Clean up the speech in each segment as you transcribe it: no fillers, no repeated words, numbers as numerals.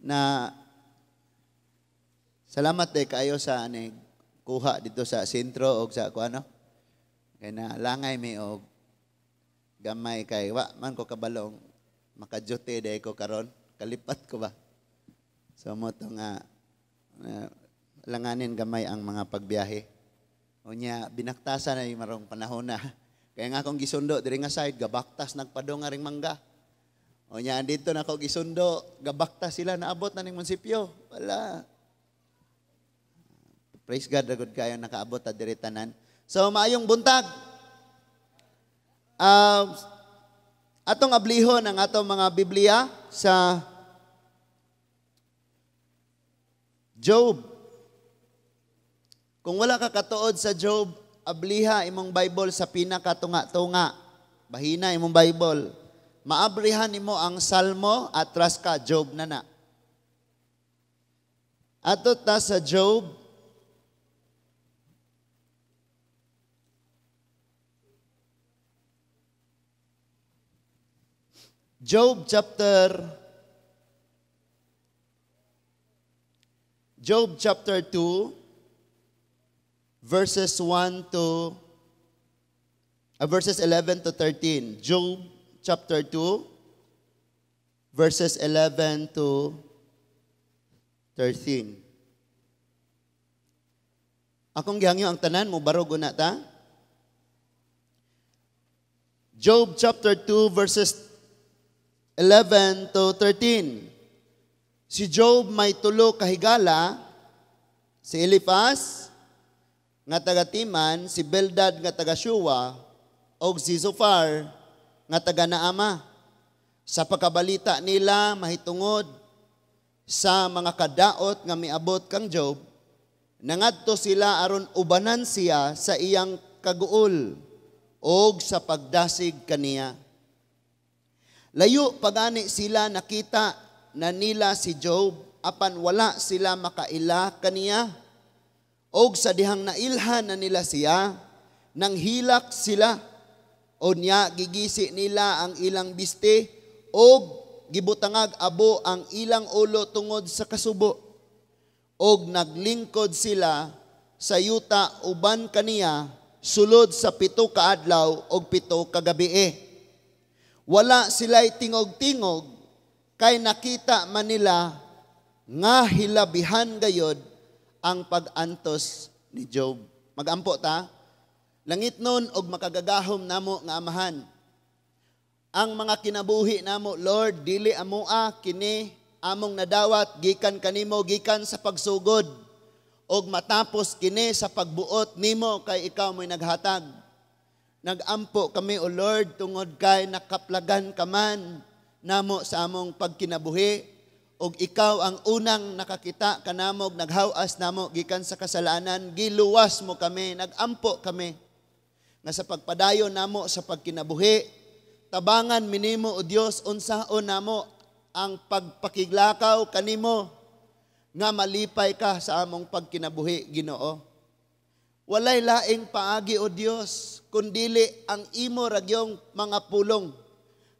Na salamat day kaayo sa ani kuha dito sa sentro og sa kuano. Kay na langay mi og gamay kay wa man ko kabalong maka-duty day ko karon, kalipat ko ba. So mo to nga langanin gamay ang mga pagbiyahe. Unya binaktasan na yung marong panahon na. Kaya nga akong gisundo diri nga side gabaktas nagpadong nga ring mangga. Unya andito na ako gisundo, gabaktas sila naabot na ning munisipyo. Wala. Praise God, ragod kayo nakaabot ta diri tanan. So maayong buntag. Atong ablihon ang atong mga Biblia sa Job. Kung wala ka katuod sa Job, abliha imong Bible sa pinakatunga-tunga. Bahina imong Bible. Maabrihan nimo ang Salmo, atras ka, Job na na. Ato ta sa Job, Job chapter 2, verses 1 to verses 11 to 13. Job chapter 2, verses 11 to 13. Akong gihangyo ang tanan mo barog una ta. Job chapter 2, verses 11 to 13. Si Job may tulo kahigala, si Eliphaz nga taga Timan, si Bildad nga taga Shua, og si Zophar nga taga Naama. Sa pagkabalita nila mahitungod sa mga kadaot nga miabot kang Job, nangadto sila aron ubanan siya sa iyang kaguol og sa pagdasig kaniya. Layo pagani sila nakita na nila si Job, apan wala sila makaila kaniya. Og sa dihang nailhan na nila siya, nanghilak sila. O niya gigisi nila ang ilang biste, og gibutangag abo ang ilang ulo tungod sa kasubo. Og naglingkod sila sa yuta uban kaniya, sulod sa 7 ka adlaw og 7 ka gabii. Wala sila'y tingog-tingog, kay nakita man nila nga hilabihan gayod ang pag-antos ni Job. Magampo ta, langit nun og makagagahom namo nga amahan. Ang mga kinabuhi namo, Lord, dili amoa kini among nadawat gikan kanimo gikan sa pagsugod og matapos kini sa pagbuot nimo kay ikaw mo'y naghatag. Nagampo kami, O Lord, tungod kay nakaplagan ka man namo sa among pagkinabuhi, og ikaw ang unang nakakita kanamo, naghawas namo gikan sa kasalanan, giluwas mo kami, nagampo kami nga sa pagpadayon namo sa pagkinabuhi, tabangan minimo, O Dios, unsaon namo ang pagpakiglakaw kanimo nga malipay ka sa among pagkinabuhi, Ginoo. Walay laing paagi, O Dios, kundili ang imo ragyong mga pulong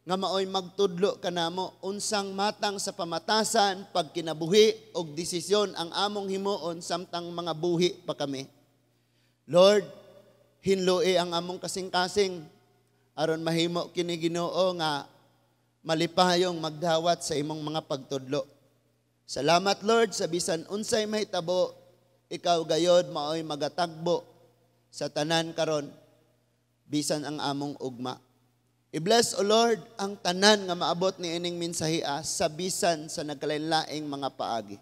nga maoy magtudlo kanamo unsang matang sa pamatasan, pagkinabuhi og desisyon ang among himuon samtang mga buhi pa kami. Lord, hinloi ang among kasing-kasing aron mahimo kini, Ginoo, nga malipayong magdawat sa imong mga pagtudlo. Salamat, Lord, sa bisan unsay mahitabo, ikaw gayod maoy magatagbo sa tanan karon bisan ang among ugma. I-bless, O Lord, ang tanan nga maabot ni ining mensahia sa bisan sa nagkalain-laing mga paagi.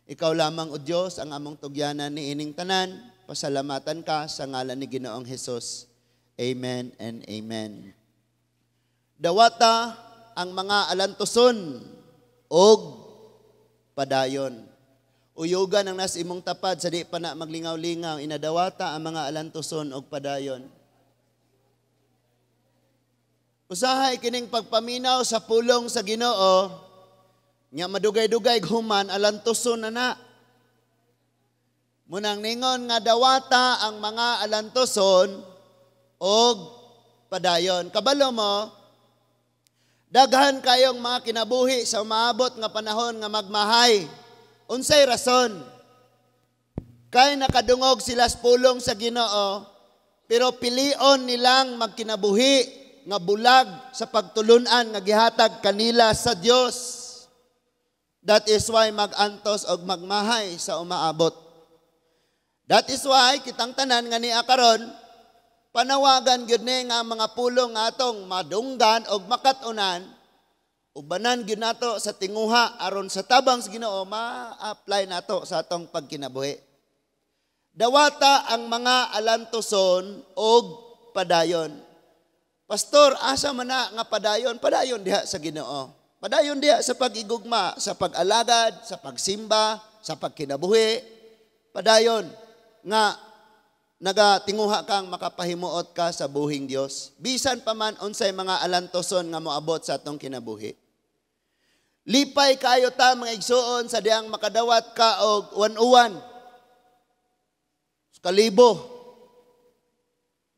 Ikaw lamang, O Dios, ang among tugyanan ni ining tanan. Pasalamatan ka sa ngalan ni Ginoong Hesus. Amen and amen. Dawata ang mga alantuson og padayon. Uyugan ang nas imong tapad sa di pa na maglingaw-lingaw, inadawata ang mga alantuson og padayon. Usahay kining pagpaminaw sa pulong sa Ginoo, nya madugay-dugay human alantuson na na. Munang ningon nga dawata ang mga alantuson og padayon. Kabalo mo, Daghan kayong mga kinabuhi sa umaabot nga panahon nga magmahay. Unsay rason? Kay nakadungog sila sa pulong sa Ginoo, pero pilion nilang magkinabuhi nga bulag sa pagtulunan nga gihatag kanila sa Dios. That is why magantos og magmahay sa umaabot. That is why kitang tanan nga niya karon, panawagan gyud ni nga mga pulong nga atong madunggan og makat-unan, ubanan gyud nato sa tinguha aron sa tabang sa Ginoo ma-apply nato sa atong pagkinabuhi. Dawata ang mga alantoson og padayon. Pastor, asa man na nga padayon? Padayon diha sa Ginoo. Padayon diha sa pag-igugma, sa pag-alagad, sa pagsimba, sa pagkinabuhi. Padayon nga nagatinguha kang makapahimuot ka sa buhing Dios. Bisan pa man unsay mga alantoson nga moabot sa atong kinabuhi. Lipay kayo ta, mga igsuon, sa diyang makadawat ka og uwan-uwan. Kalibo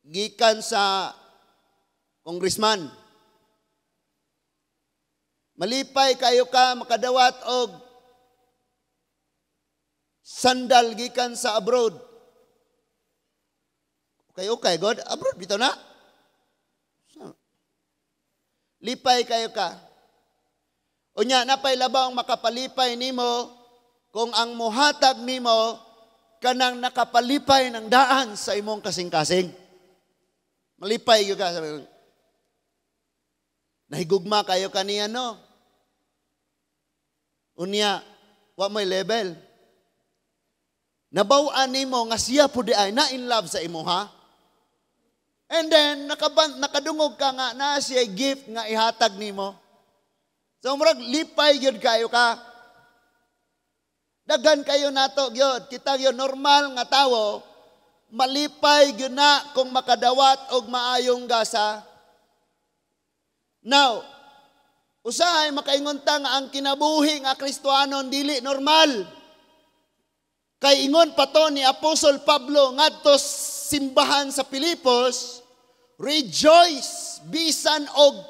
gikan sa congressman. Malipay kayo ka makadawat og sandal gikan sa abroad. Okay, God, abroad bitaw na. Lipay kayo ka. Unya, napay labaw ang makapalipay nimo kung ang muhatag nimo kanang nakapalipay ng daan sa imong kasing-kasing. Malipay gyud ka. Sabi ko, nahigugma kayo kaniya, no? Unya, wa mo'y level. Nabaw-an nimo nga siya pud ay na in love sa imo, ha? And then, nakadungog ka nga na siya gift nga ihatag nimo. So, murag lipay gyud kayo ka. Daghan kayo nato gyud. Kita gyud normal nga tawo, malipay gyud na kung makadawat og maayong gasa. Now, usahay makaingon ta nga ang kinabuhi nga Kristohanon dili normal. Kay ingon pa to ni Apostol Pablo ngadto simbahan sa Pilipos, rejoice bisan og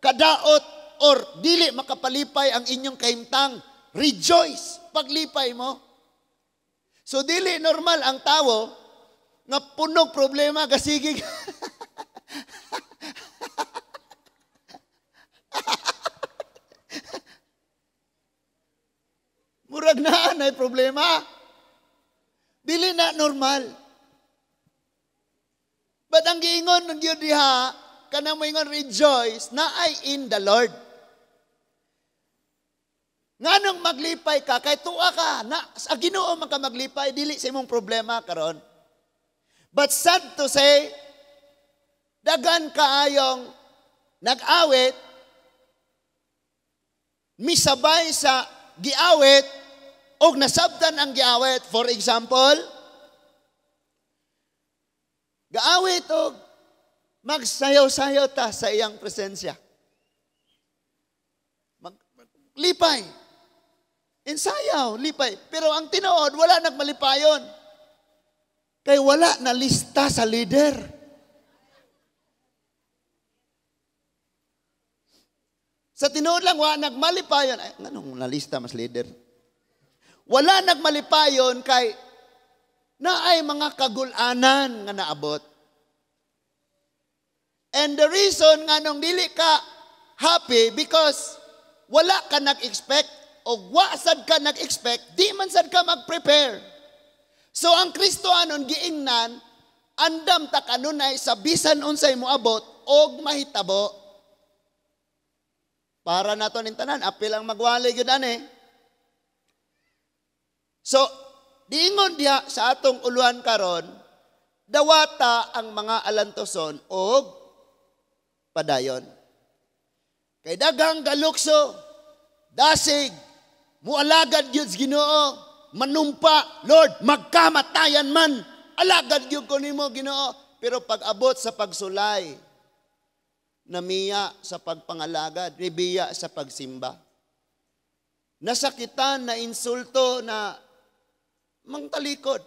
kadaot or dili makapalipay ang inyong kahimtang. Rejoice paglipay mo. So dili normal ang tawo nga punog problema gasigi. Murag na nay problema. Dili na normal. But ang giingon ng Dios diha, kanang moingon rejoice, na ay in the Lord. Nganong maglipay ka, kay tuwa ka, na, sa Ginoo man ka maglipay, dili sa imong problema karon. But sad to say, dagan kaayong nag-awit, misabay sa giawit, og nasabtan ang giawit. For example, gaawit og magsayaw-sayaw ta sa iyang presensya. Maglipay. Ensayaw, lipay. Pero ang tinuod, wala nagmalipayon. Kay wala na lista sa leader. Sa tinuod lang, wala nagmalipayon. Ay, anong nalista mas leader? Wala nagmalipayon kay naay mga kagulanan nga naabot. And the reason nga nung dili ka happy because wala ka nag-expect o wa sad ka nag-expect, di man sad ka mag-prepare. So ang Kristohanon giingnan, andam ta kanunay sa bisan unsay moabot og mahitabo. Para nato ning tanan, apil ang magwali gyud ani. So, diingon diha sa atong uluhan karon, dawata ang mga alantoson og padayon. Kay daghang galukso, dasig, mualagad gyud sa Ginoo, manumpa, Lord, magkamatayan man, alagad gyud ko nimo Ginoo. Pero pag abot sa pagsulay, namiya sa pagpangalagad, nibiya sa pagsimba. Nasakitan, na insulto, na mangtalikod,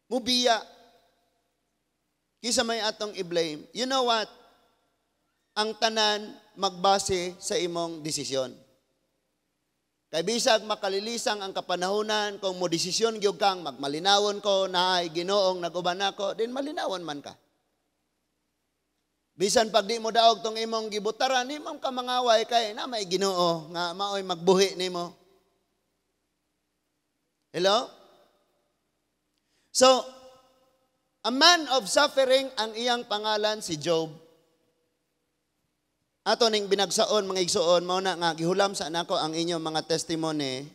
mubiya. Kisa may atong i-blame. You know what? Ang tanan magbase sa imong desisyon. Kay bisag makalilisang ang kapanahonan, kung mo desisyon gyud kang magmalinawon ko, naay Ginoong nag-uban nako, din malinawon man ka. Bisan pag di mo daog tong imong gibutaran, di man ka mangaway kay na may Ginoo nga maoy magbuhi nimo. Hello? So, a man of suffering ang iyang pangalan, si Job. Ato ning binagsaon, mga igsuon, mao na nga gihulam sa nako ang inyong mga testimony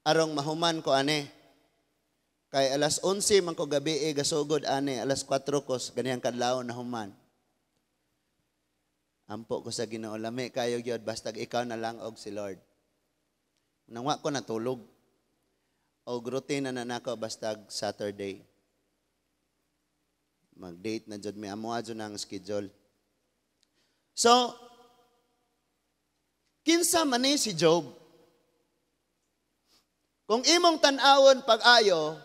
arong mahuman ko ani. Kay alas 11 man ko gabi eh, gasugod ani, alas 4 ko ganiyang kadlawon na human. Ampo ko sa Ginoo, lami kayo gyud basta ikaw na lang og si Lord. Nang wa ko natulog. Og routine na nako basta Saturday. Mag-date na jud mi, amo jud ang schedule. So, kinsa man ni si Job? Kung imong tan-awon pag-ayo,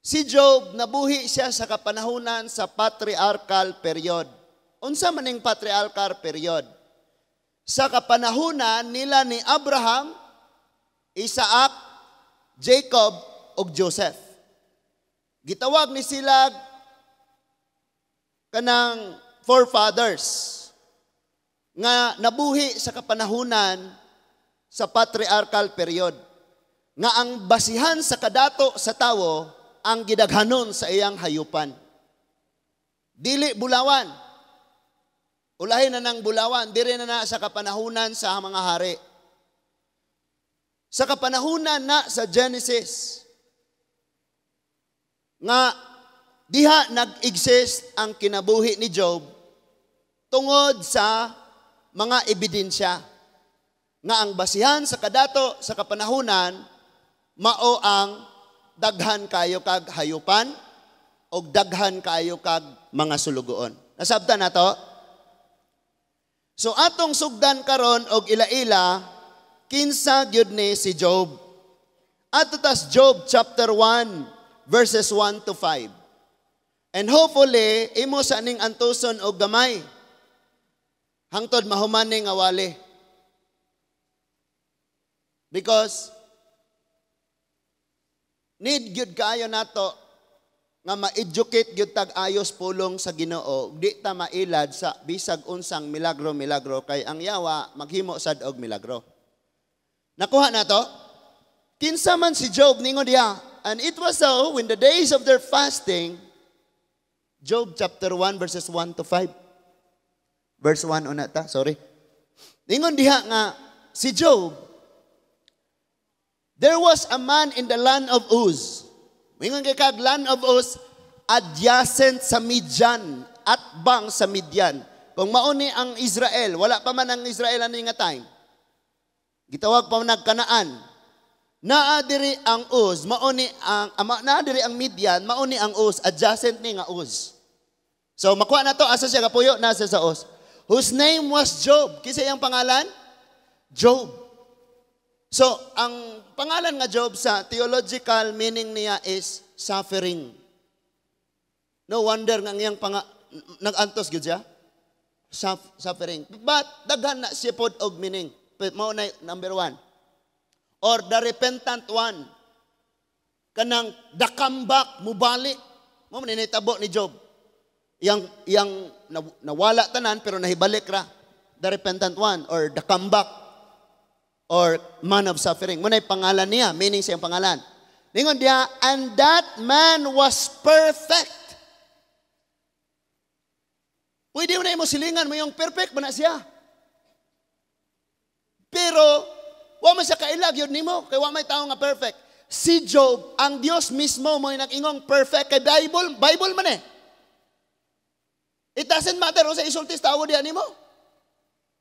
si Job, nabuhi siya sa kapanahunan sa patriarchal period. Unsa man ning patriarchal period? Sa kapanahunan nila ni Abraham, Isaac, Jacob ug Joseph. Gitawag ni sila kanang forefathers nga nabuhi sa kapanahunan sa patriarchal period nga ang basihan sa kadato sa tawo ang gidaghanon sa iyang hayupan. Dili bulawan. Ulahin na ng bulawan, diri na na sa kapanahunan sa mga hari. Sa kapanahunan na sa Genesis, nga diha nag-exist ang kinabuhi ni Job tungod sa mga ebidensya nga ang basihan sa kadato sa kapanahunan mao ang daghan kayo kag hayupan o daghan kayo kag mga sulugoon. Nasabtan na to? So atong sugdan karon og ila-ila kinsa gyud ni si Job. Ato tas Job chapter 1 verses 1 to 5. And hopefully imo sa ning antuson og gamay hangtod mahuman ni nga wali. Because need gyud kaayo nato nga ma-educate gyud tag ayos pulong sa Ginoo, di ta mailad sa bisag unsang milagro-milagro, kay ang yawa maghimo sad og milagro. Nakuha na to? Kinsa man si Job? Ningon diha, "And it was so when the days of their fasting," Job chapter 1 verses 1 to 5. Verse 1 una ta, sorry. Ningon diha nga si Job, "There was a man in the land of Uz." Mingon kay kag land of Uz, adjacent sa Midian, at bang sa Midian. Kung mauni ang Israel, wala pa man ang Israel ani nga time. Gitawag pa man Kanaan. Naa diri ang Uz, mauni ang ama, naa diri ang Midian, mauni ang Uz, adjacent ni nga Uz. So makuha na to asa siya kapuyo, nasa sa Uz. "Whose name was Job." Kinsa iyang pangalan? Job. So, ang pangalan nga Job, sa theological meaning niya is suffering. No wonder nga ang iyang nag-antos gyud siya. Suffering. But daghan na siya pod og meaning. Mao na number one. Or the repentant one. Kanang the comeback, mubalik. Mao man nitabo ni Job. Yang nawala tanan pero nahibalik ra. The repentant one or the comeback or man of suffering. Mao pangalan niya, meaning siyang pangalan. Ningon diya, "And that man was perfect." Pwede mo na imo silingan mo yung perfect man na siya. Pero, wa man siya kailag yun nimo, kay wa may tao nga perfect. Si Job, ang Dios mismo mo nag-ingong perfect kay Bible, Bible man eh. It doesn't matter kung sa isulti sa tao diyan nimo.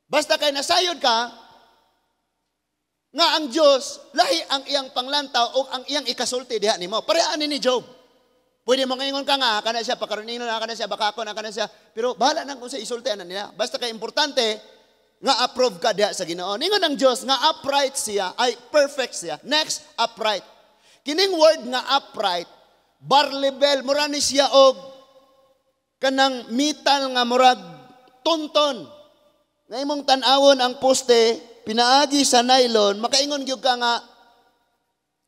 Basta kay nasayod ka nga ang Dios lahi ang iyang panglantaw o ang iyang ikasulti diha nimo. Pareha ni Job. Pwede mo ngayon ka nga, kana siya, pakaronino na, kana siya, bakako na, kana siya. Pero bahala nang kung sa isulti ana nila. Basta kay importante, nga approve ka diha sa Ginoo. Ningon ang Dios nga upright siya, ay perfect siya. Next, upright. Kining word nga upright, bar level, mura ni siya og Kanang metal nga murag tunton. Nga imong tan-awon ang poste, pinaagi sa nylon, makaingon gyud ka nga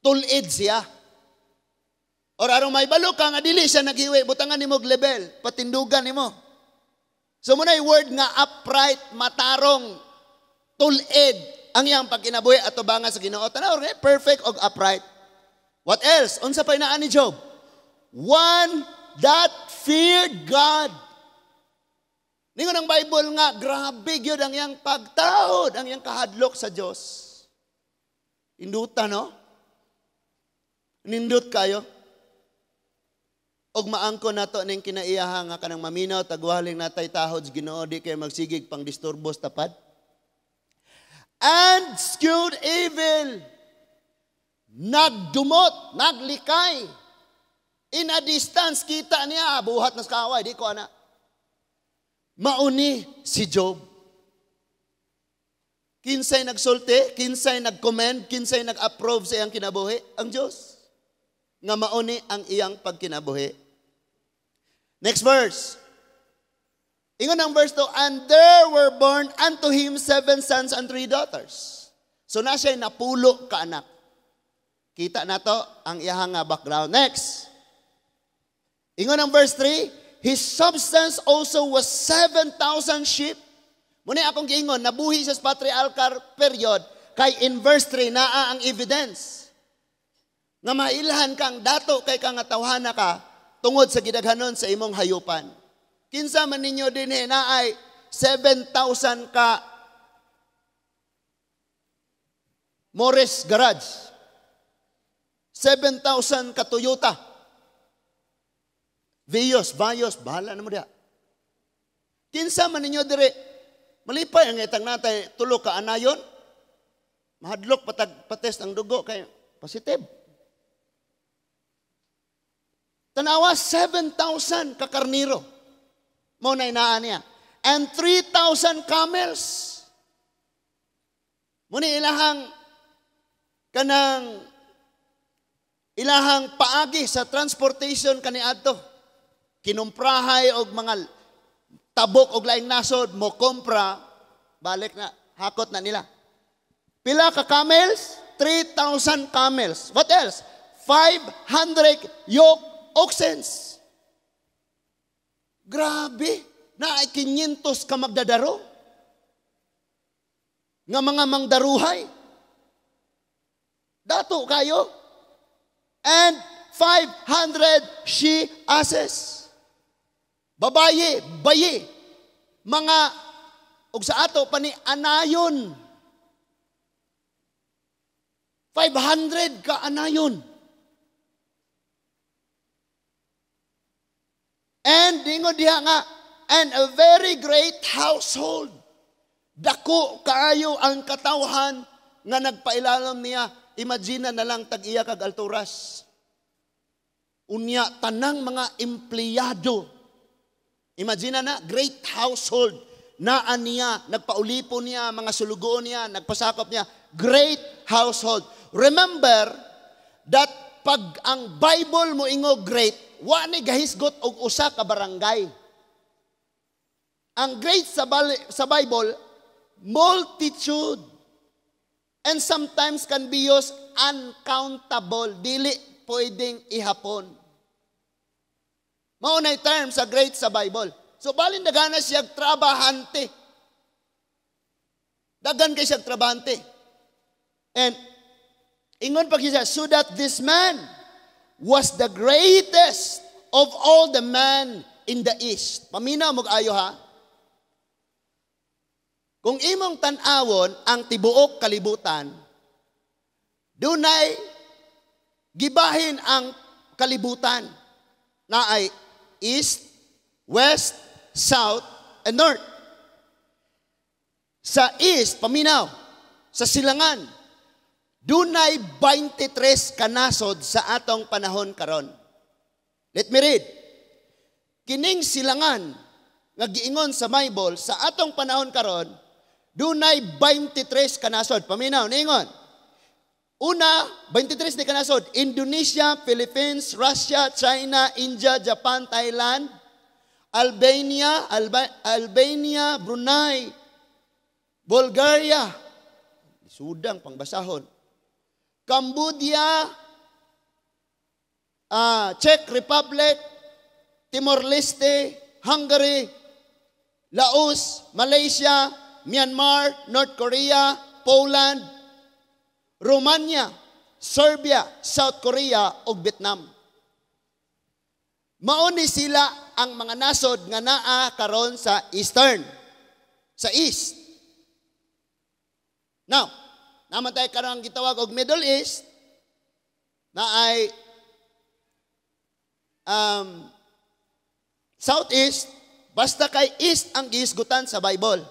tulid siya. Or aron may balo ka nga dili siya naghiwi, butangan nimo og level, patindugan nimo. So mao na word nga upright, matarong, tulid ang iyang pagkinabuhi atubangan sa Ginoo. Tanaw perfect og upright. What else? Unsa pa inaan ni Job? One that feared God. Ningon ang Bible nga grabe gyud ang iyang pagtahod, ang iyang kahadlok sa Dios. Induta, no? Nindot kayo. Og maangko nato ning kinaiyaha nga kanang maminaw tagwaling natay tahod sa Ginoo, di kay magsigig pang disturbos tapad. And eschewed evil. Nagdumot, naglikay. In a distance, kita niya, buhat na sa kaway, di ko ana. Mauni si Job. Kinsay nagsulti, kinsay nag-commend, kinsay nag-approve sa iyang kinabuhi? Ang Diyos. Nga mauni ang iyang pagkinabuhi. Next verse. Ingon ang verse 2, "And there were born unto him seven sons and three daughters." So na siya napulo ka anak. Kita na to ang iyang nga background. Next. Ingon ang verse 3, "His substance also was 7,000 sheep." Muna akong giingon, nabuhi sa patriarchal period, kay in verse 3, naa ang evidence. Nga mailhan kang dato kay kang nga tawhana ka, tungod sa gidaghanon sa imong hayupan. Kinsa man ninyo dinhi naay 7,000 ka Morris Garage? 7,000 ka Toyota? Vios, Vios, bahala na mo diha. Kinsa man ninyo dire, malipay ang itang natay tulo ka anayon, mahadlok patag patest ang dugo kay positive. Tanawa, 7,000 ka karniro. Mao na inaan niya. And 3,000 camels. Muni ilahang kanang ilahang paagi sa transportation kaniadto. Kinumprahay og mga tabok og laing nasod mo kompra, balik na hakot na nila. Pila ka camels? 3,000 camels. What else? 500 yoke oxens. Grabe, na ay 500 ka magdadaro. Nga mga mangdaruhay. Dato kayo. And 500 she asses. Babaye, baye. Mga, ug sa ato pa ni anayon. 500 ka anayon. And dingo diha nga, and a very great household. Dako kaayo ang katawhan nga nagpailalom niya. Imagine na lang tag-iya kag alturas. Unya tanang mga empleyado. Imagine na, great household. Naa niya, nagpaulipo niya, mga sulugoon niya, nagpasakop niya. Great household. Remember that pag ang Bible mo ingo great, wa ni gahisgot og usa ka barangay. Ang great sa Bible, multitude. And sometimes can be used uncountable. Dili pwedeng ihapon. Mao nay term sa great sa Bible. So balin dagana siya trabahante. Dagan kay siya trabahante. And ingon pa siya, "So that this man was the greatest of all the men in the East." Paminaw mo ayo ha. Kung imong tan-awon ang tibuok kalibutan, dunay gibahin ang kalibutan na ay East, West, South, and North. Sa East, paminaw, sa silangan, dunay 23 kanasod sa atong panahon karon. Let me read. Kining silangan nga giingon sa Bible sa atong panahon karon, dunay 23 kanasod. Paminaw, niingon. Una, 23 ni kanasod. Indonesia, Philippines, Russia, China, India, Japan, Thailand, Albania, Albania, Brunei, Bulgaria, sudang pangbasahon, Cambodia, Czech Republic, Timor-Leste, Hungary, Laos, Malaysia, Myanmar, North Korea, Poland, Romania, Serbia, South Korea ug Vietnam. Mao ni sila ang mga nasod nga naa karon sa Eastern, sa East. Now, naman tayo karon ang gitawag og Middle East na ay Southeast, basta kay East ang gihisgutan sa Bible.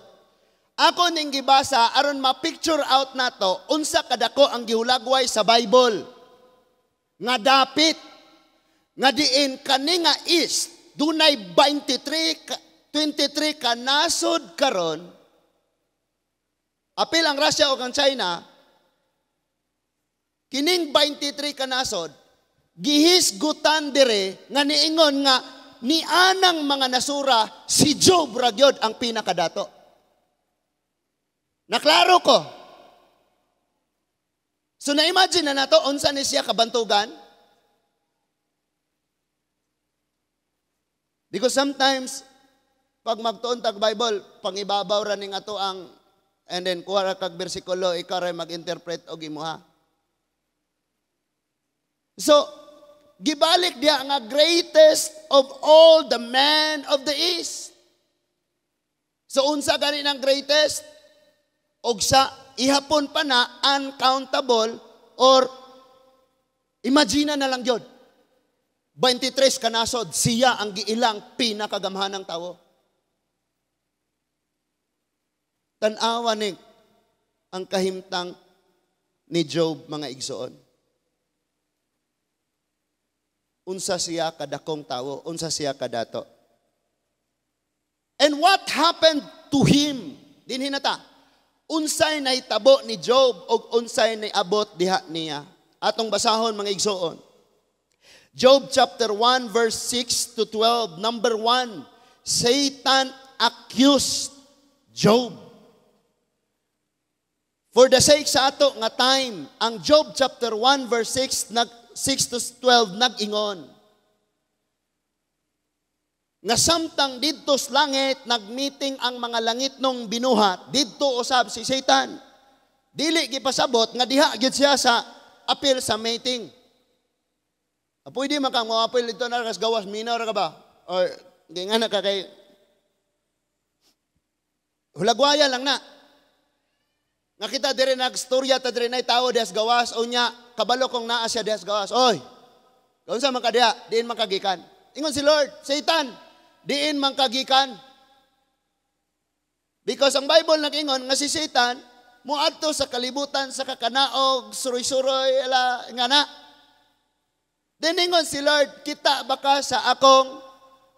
Ako ning gibasa aron ma-picture out nato unsa kadako ang gihulagway sa Bible. Nga dapit nga diin kani nga East dunay 23 ka nasod karon, apil ang Russia o ang China, kining 23 ka nasod gihisgutan dire nga niingon nga nianang mga nasura si Job ra gyud ang pinakadato. Naklaro ko. So na-imagine na nato unsa ni siya kabantugan? Because sometimes pag magtuon tag Bible, pangibabaw ra ning ato ang, and then kuha ra kag bersikulo, ikaw ra mag-interpret og imuha. So gibalik diya nga greatest of all the men of the East. So unsa gani nang greatest? Og sa ihapon pa na uncountable or imagine na lang gyud. 23 kanasod, siya ang giilang pinakagamhanang tawo. Tan-awa ni ang kahimtang ni Job, mga igsoon. Unsa siya kadakong tawo, unsa siya kadato. And what happened to him? Dinhi na ta. Unsay nahitabo ni Job og unsay niabot diha niya? Atong basahon, mga igsoon. Job chapter 1 verse 6 to 12. Number 1, Satan accused Job. For the sake sa ato nga time, ang Job chapter 1 verse 6 nag 6 to 12 nag-ingon nga samtang didto sa langit nagmeeting ang mga langit nung binuhat, didto usab si Satan. Dili gipasabot nga diha gyud siya sa apil sa meeting. Pwede man kang moapil dito na kas gawas, minaw ra ka ba? Or di nga na ka kay hulagwaya lang na. Nga kita dire nagstorya ta dire nay tawo diha sa gawas, unya kabalo kong naa siya diha sa gawas. Oy. Kaunsa man ka diha? Diin man kagikan. Ingon si Lord, Satan, diin man kagikan. Because ang Bible nag-ingon nga si Satan moadto sa kalibutan sa kakanaog, suroy-suroy ala nga na. Diningon si Lord, kita baka sa akong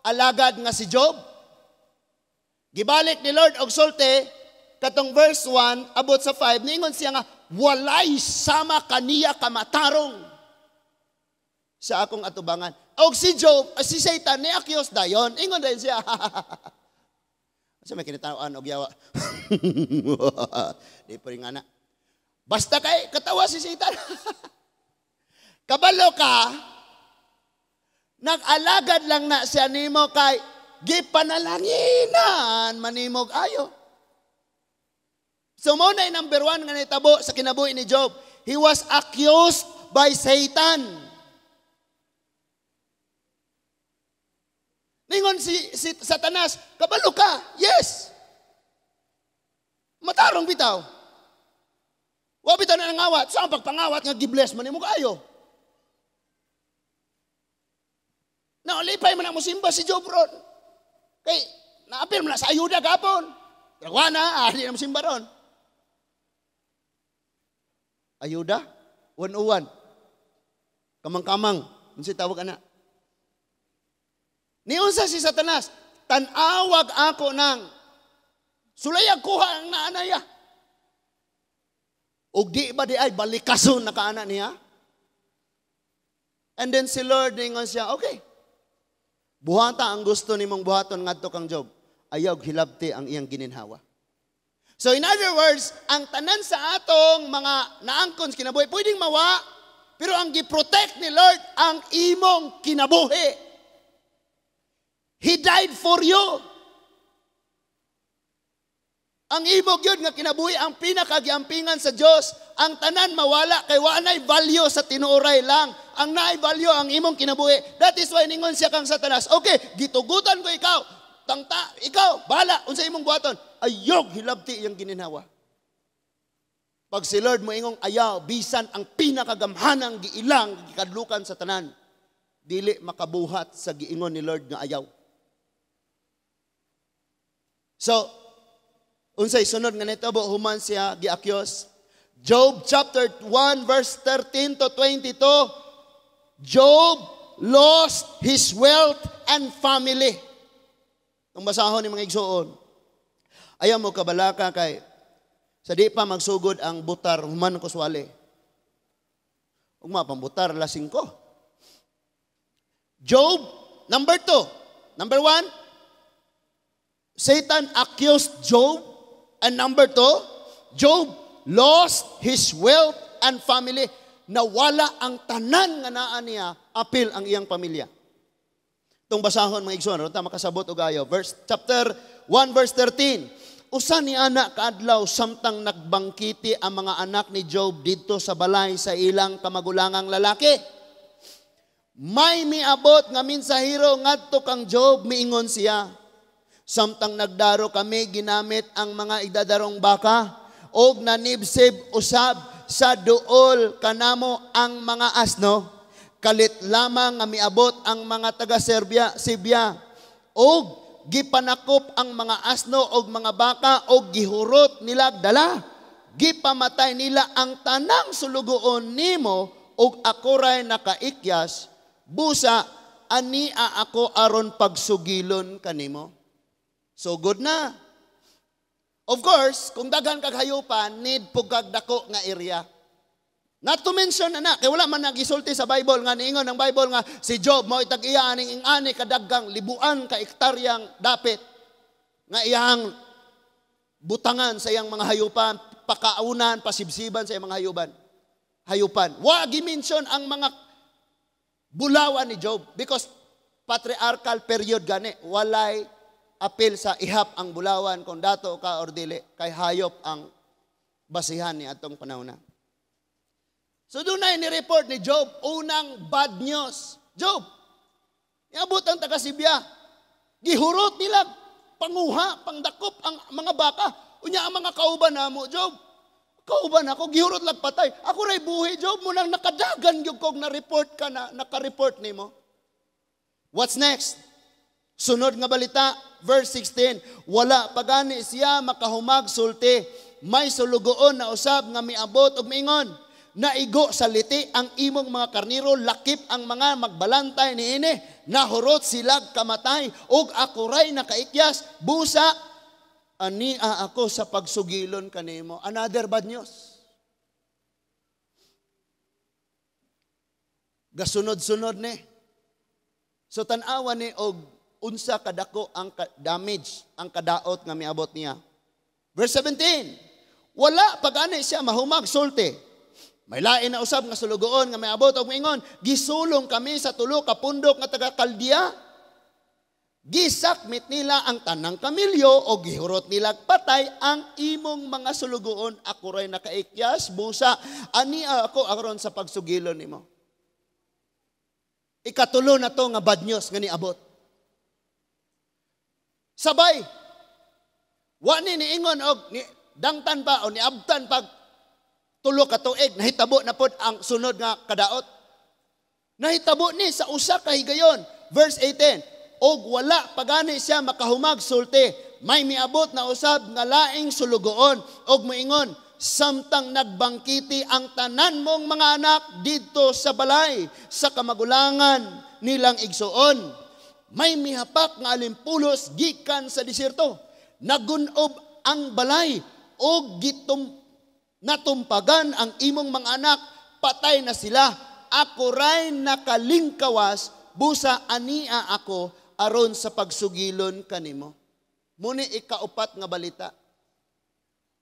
alagad nga si Job? Gibalik ni Lord og sulti katong verse 1 abot sa 5, niingon siya nga walay sama kaniya kamatarong sa akong atubangan. Og si Job, si Satan ni accuse dayon. Ingon dayon siya. Asa may kinitawan og yawa. Di pa rin nga na. Basta kay katawa si Satan. Kabalo ka, nag-alagad lang na siya nimo kay gipanalanginan manimog ayo. So mo na number 1 nga nitabo sa kinabuhi ni Job. He was accused by Satan. Ningon si Satanas, kabalo ka. Yes. Matarong bitaw. Wa bitaw na nangawat. Saan pagpangawat nga gibless man nimo kaayo? Naulipay man ang musimba si Job ron. Kay naapil man na sa ayuda gapon. Pero wa na, di na musimba ron. Ayuda? Uwan-uwan. Kamang-kamang. Unsa tawag ana? Niunsa si Satanas, tan-awag ako nang sulayag kuha ang naanaya. Og di ba di ay balikason na kaana niya? And then si Lord ningon siya, okay. Buhata ang gusto nimong buhaton ngadto kang Job. Ayaw hilabti ang iyang gininhawa. So in other words, ang tanan sa atong mga naangkon sa kinabuhi, pwedeng mawa, pero ang gi-protect ni Lord ang imong kinabuhi. He died for you. Ang imo gyud nga kinabuhi ang pinakagiampingan sa Dios. Ang tanan mawala kay wa nay value sa tinuoray lang. Ang naay value ang imong kinabuhi. That is why ningon siya kang Satanas, "Okay, gitugutan ko ikaw. Tangta, ikaw, bahala unsa imong buhaton." Ayog hilabti iyang gininhawa. Pag si Lord mo ingong ayaw, bisan ang pinakagamhanang giilang gikadlukan sa tanan, dili makabuhat sa giingon ni Lord nga ayaw. So, unsay sunod nga nitabo human siya gi-accuse? Job chapter 1 verse 13 to 22, Job lost his wealth and family. Kung basahon ni mga igsuon, ayaw mo kabalaka kay sa di pa magsugod ang butar, human ko swali. Ugma pambutar lasing ko. Job, number two. Number one, Satan accused Job. And number two, Job lost his wealth and family. Nawala ang tanan nga naa niya, apil ang iyang pamilya. Itong basahon, mga igsoon, aron ta makasabot og ayo. Verse chapter 1 verse 13. Usa ni ana kaadlaw, samtang nagbangkiti ang mga anak ni Job didto sa balay sa ilang kamagulangang lalaki, may miabot nga mensahero ngadto kang Job, miingon siya, "Samtang nagdaro kami, ginamit ang mga igdadarong baka og nanibsib usab sa duol kanamo ang mga asno. Kalit lamang nga miabot ang mga taga Serbia, Sibya og gipanakop ang mga asno og mga baka og gihurot nila dala. Gipamatay nila ang tanang sulugoon nimo og ako ray nakaikyas. Busa ania ako aron pagsugilon kanimo." So good na. Of course, kung daghan kag hayupan, need pud kag dako nga area. Not to mention na kay wala man nagisulti sa Bible nga niingon ng Bible nga si Job mao tag-iya aning ingani kadaghang libuan ka ektaryang dapit nga iyang butangan sa iyang mga hayupan, pakaunan, pasibsiban sa iyang mga hayupan. Hayupan. Wa gi-mention ang mga bulawan ni Job because patriarchal period gani, walay apil sa ihap ang bulawan kung dato ka or dili kay hayop ang basihan ni atong panahon na. So doon na ni-report ni Job, unang bad news. Job, iabot ang taga-Sibya. Gihurot nila, panguha, pangdakop ang mga baka. Unya ang mga kauban namo, Job. Kauban ako, gihurot lag patay. Ako ray buhi, Job, mo nang nakadagan gyud kog na report ka na, naka-report nimo. What's next? Sunod nga balita, verse 16. Wala pa gani siya makahumag sulti. May sulugoon na usab nga miabot og miingon, "Naigo sa liti ang imong mga karniro, lakip ang mga magbalantay niini. Nahurot silag kamatay, ug ako ray nakaikyas. Busa, ania ako sa pagsugilon kanimo." Another bad news. Gasunod-sunod ni. So tan-awa ni og unsa kadako ang damage, ang kadaot nga miabot niya. Verse 17. Wala pag siya mahumag sulti. May lain na usab nga sulugoon nga miabot og miingon, "Gisulong kami sa tulo ka pundok nga taga Kaldea. Gisakmit nila ang tanang kamilyo o gihurot nila patay ang imong mga sulugoon. Ako ray nakaikyas, busa ania ako aron sa pagsugilon nimo." Ikatulo na to nga bad news nga niabot. Sabay. Wa ni niingon og ni dangtan pa o niabtan pag 3 ka tuig, nahitabo na pod ang sunod nga kadaot. Nahitabo ni sa usa ka higayon. Verse 18. Og wala pagani siya makahumag sulti. May miabot na usab nga laing sulugoon og moingon, "Samtang nagbangkiti ang tanan mong mga anak didto sa balay sa kamagulangan nilang igsuon, may mihapak nga alimpulos gikan sa disyerto. Nagunob ang balay og gitum natumpagan ang imong mga anak, patay na sila. Ako ray nakalingkawas, busa ania ako aron sa pagsugilon kanimo. Muni ikaupat nga balita.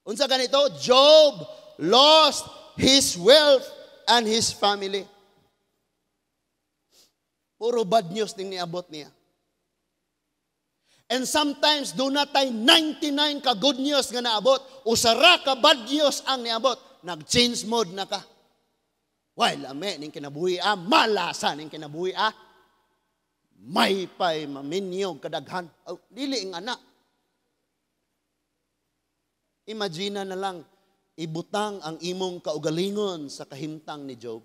Unsa ganito? Job lost his wealth and his family. Puro bad news ning niabot niya. And sometimes duna tay 99 ka good news nga naabot, usa ra ka bad news ang niabot, nag-change mode na ka. Way, lami ning kinabuhi ah, malasa ning kinabuhi ah. May pay maminyo kadaghan. Oh, dili nga na. Imagine na lang, ibutang ang imong kaugalingon sa kahimtang ni Job.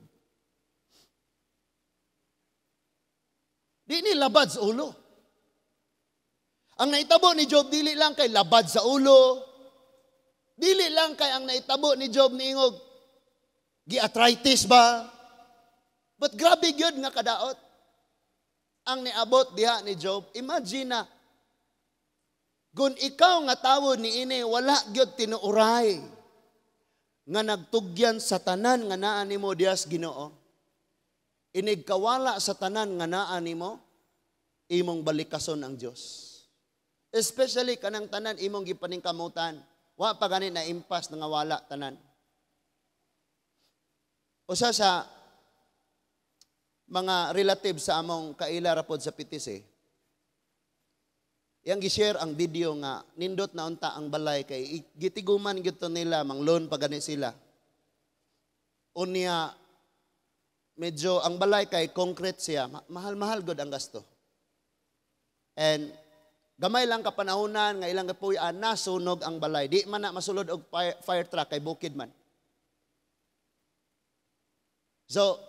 Di ni labad sa ulo. Ang naitabo ni Job, dili lang kay labad sa ulo. Dili lang kay ang naitabo ni Job niingog, gi-arthritis ba? But grabe gyud nga kadaot ang niabot diha ni Job. Imagine na, kung ikaw nga tawo niini, wala gyud tinuoray nga nagtugyan sa tanan nga naa nimo diha sa Ginoo. Inig kawala sa tanan nga naa nimo, imong balikason ang Dios. Especially kanang tanan imong gipaningkamutan. Wa pa gani na impas nga wala tanan. Usa sa mga relative sa among kaila rapod sa PTC, iyang gi-share ang video nga nindot na unta ang balay kay gitiguman gyud to nila, mang-loan pa gani sila. Unya medyo ang balay kay concrete siya, mahal-mahal gud ang gasto. And gamay lang kapanahonan nga ilang kapuy-an nasunog ang balay. Di man na masulod og fire truck kay bukid man. So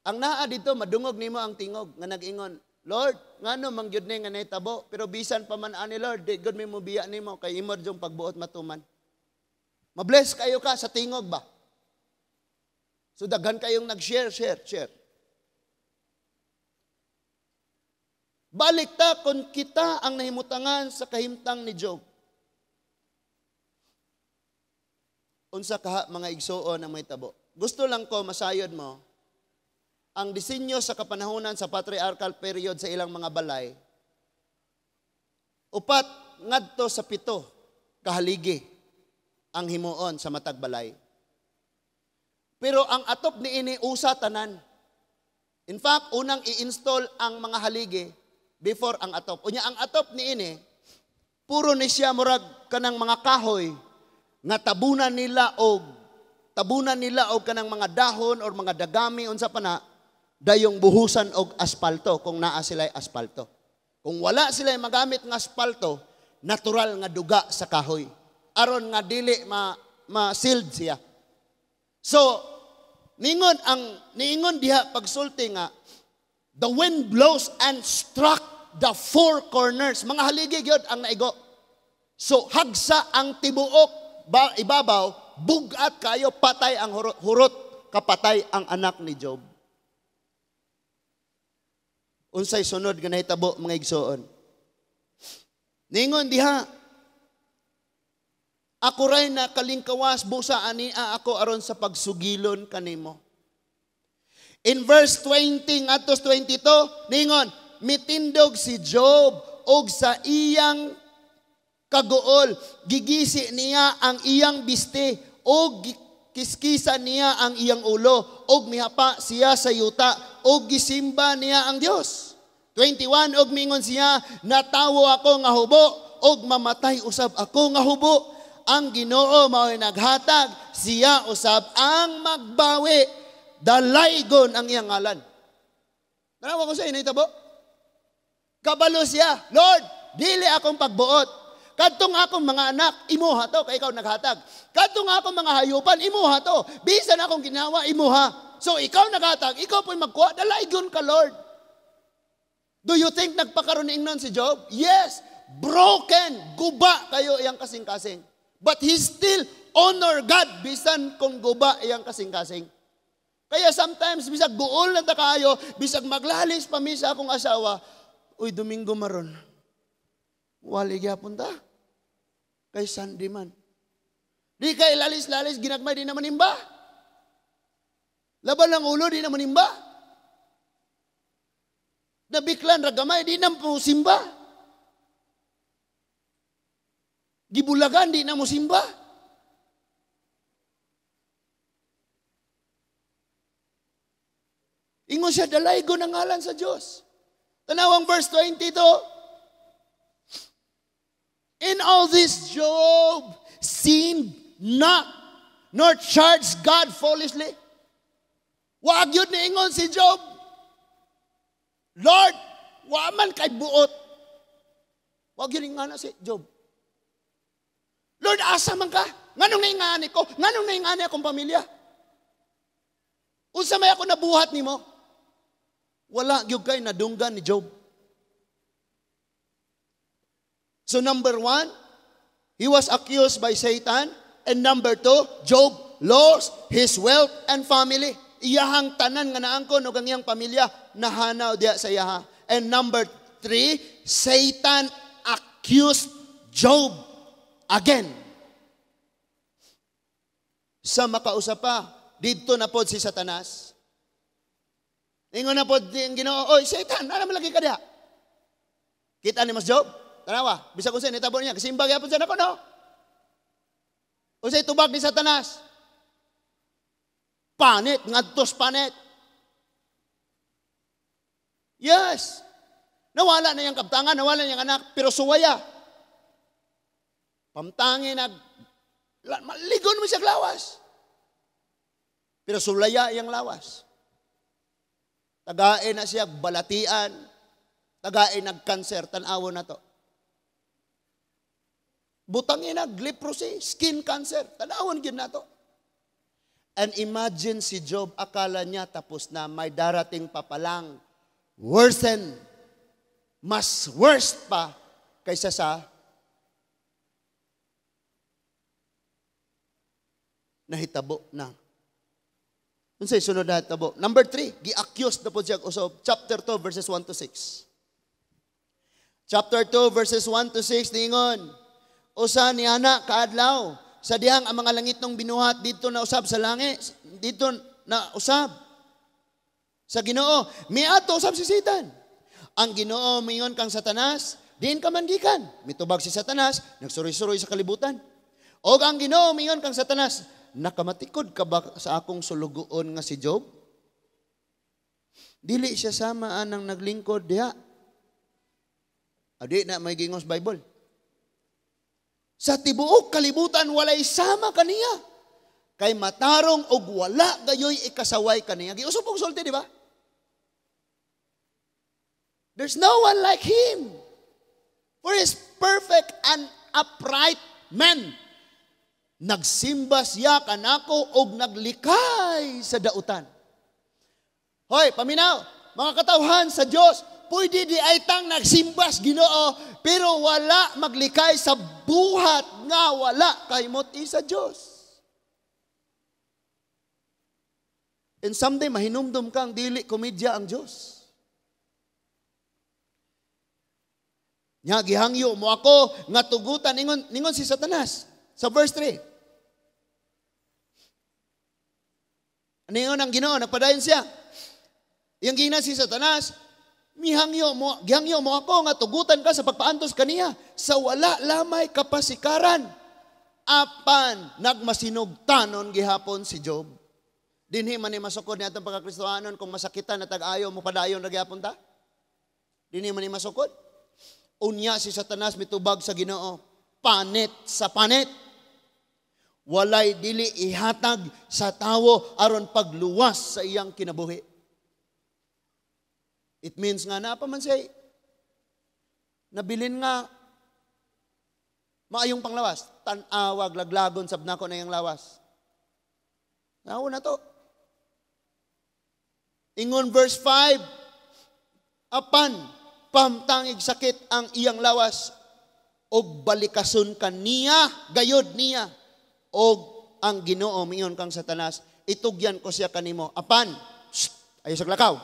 ang naa dito madungog nimo ang tingog nga nag-ingon, "Lord, ngano man gyud ni nga nahitabo, pero bisan pa man ani Lord, di gud mi mobiya nimo kay imo jung pagbuot matuman." Mabless kayo ka sa tingog ba? So daghan kayong nag-share, share, share. Balik ta kung kita ang nahimutangan sa kahimtang ni Job. Unsa kaha mga igsuon ang may tabo? Gusto lang ko masayod mo ang disenyo sa kapanahonan sa patriarchal period sa ilang mga balay, 4 ngadto sa 7 kahaligi ang himuon sa matag balay. Pero ang atop niini usa tanan. In fact, unang i-install ang mga haligi before ang atop. Unya ang atop niini puro ni siya murag kanang mga kahoy nga tabunan nila og kanang mga dahon or mga dagami unsa pa na dayong buhusan og asfalto kung naa sila'y asfalto. Kung wala sila'y magamit nga asfalto, natural nga duga sa kahoy. Aron nga dili ma-sealed siya. So, niingon diha pagsulti nga the wind blows and struck the four corners. Mga haligi gyud ang naigo. So, hagsa ang tibuok ibabaw, bugat kayo, patay ang hurot, kapatay ang anak ni Job. Unsay sunod nga nahitabo mga igsoon? Ningon diha, ako ray na kalingkawas busa ani ako aron sa pagsugilon kanimo. In verse 20 ngadto 22, ningon, mitindog si Job og sa iyang kaguol, gigisi niya ang iyang biste og kiskisan niya ang iyang ulo og mihapa siya sa yuta og gisimba niya ang Dios. 21 og mingon siya, natawo ako nga hubo og mamatay usab ako nga hubo. Ang Ginoo mao'y naghatag, siya usab ang magbawi. Dalaygon ang iyang ngalan. Tanawa ko sa inyo itabo. Kabalo siya, Lord, dili akong pagbuot. Kadtong akong mga anak, imuha to, kay ikaw naghatag. Kadtong akong mga hayupan, imuha to. Bisan akong ginawa, imuha. So ikaw naghatag, ikaw po'y magkuha, dalaygon ka, Lord. Do you think nagpakaroon ingnon si Job? Yes, broken, guba kayo iyang kasing-kasing. But he still honor God, bisan kung guba iyang kasing-kasing. Kaya sometimes, bisag guol na ta kayo, bisag maglalis pa mi sa akong asawa, uy, Domingo maron, wali gyapon ta. Kay Sunday man. Di kay lalis-lalis, ginagmay, di naman imba. Laban ng ulo, di naman imba. Nabiklan ra gamay, di na mo simba. Gibulagan, di na mo simba. Ingon siya, dalaygo ng ngalan sa Diyos. Tanawang verse 22. In all this, Job sinned not, nor charged God foolishly. Wag yun niingon si Job, Lord, wa man kay buot. Wag yun nga na si Job. Lord, asa man ka? Nganong naingani ko? Nganong naingani akong pamilya? Unsa may ako nabuhat nimo? Wala gyud kay nadunggan ni Job. So number one, he was accused by Satan. And number two, Job lost his wealth and family. Iyahang tanan nga naangkon og ang iyang pamilya nahanaw diya sa iyaha. And number three, Satan accused Job again. Sa makausa pa, didto na pod si Satanas. Ingon na pod ang Ginoo, oy Satan, ana man lagi ka diha. Kita ni mas Job? Tanawa, bisag unsa nitabo niya, kasimbag gyapon siya nako no. Unsay tubag ni Satanas? Panit, ngadtos panit. Yes. Nawala na iyang kabtangan, nawala na iyang anak, pero suwaya. Pamtangi nag maligon mo siya lawas. Pero sulaya iyang lawas. Tagain na siya balatian, tagain nagkanser, tan-awon na to. Butangin nag leprosy, skin cancer, tan-awon gyud na to. And imagine si Job, akala niya tapos na, may darating pa palang worsen, mas worst pa kaysa sa nahitabo na. Unsay sunod na nahitabo? Number 3, gi-accuse na po siya usab, chapter 2 verses 1 to 6. Chapter 2 verses 1 to 6 niingon, usa ni ana kaadlaw sa dihang ang mga langit nung binuhat dito na usab sa langit, dito na usab sa Ginoo. Miadto usab si Satan. Ang Ginoo miingon kang Satanas, diin ka man gikan. Mitubag si Satanas, nagsuroy-suroy sa kalibutan. Og ang Ginoo miingon kang Satanas, nakamatikod ka ba sa akong sulugoon nga si Job? Dili siya sama anang naglingkod diha. Adi na may gingos Bible. Sa tibuok kalibutan walay sama kaniya. Kay matarong og wala gayoy ikasaway kaniya. Giusop og sulti, di ba? There's no one like him. For he is perfect and upright man. Nagsimba siya kanako og naglikay sa dautan. Hoy, paminaw, mga katawhan sa Dios, pwede di ay tang nagsimbas Ginoo, pero wala maglikay sa buhat nga wala kahimot sa Dios. And someday mahinumdum kang dili komedya ang Dios. Nya gihangyo mo ako nga tugutan ningon ningon si Satanas sa verse 3. Ningon ang Ginoo, nagpadayon siya. Iyang giingnan si Satanas, mihangyo mo, gihangyo mo ako nga tugutan ka sa pagpaantos kaniya sa wala lamay kapasikaran. Apan nagmasinugtanon gihapon si Job. Dinhi man ni masukod ni atong pagkakristohanon kung masakitan na tag-ayo mo padayon ra gihapon ta. Dinhi man ni masukod. Unya si Satanas mitubag sa Ginoo, panit sa panit. Walay dili ihatag sa tawo aron pagluwas sa iyang kinabuhi. It means nga naa pa man siya nabilin nga maayong panglawas, tan-awag laglagon sab nako na iyang lawas. Nawo na to. Ingon verse 5, apan pamtangig sakit ang iyang lawas og balikason kaniya, gayod niya, og ang Ginoo miingon kang Satanas, itugyan ko siya kanimo. Apan, shh, ayaw sa lakaw.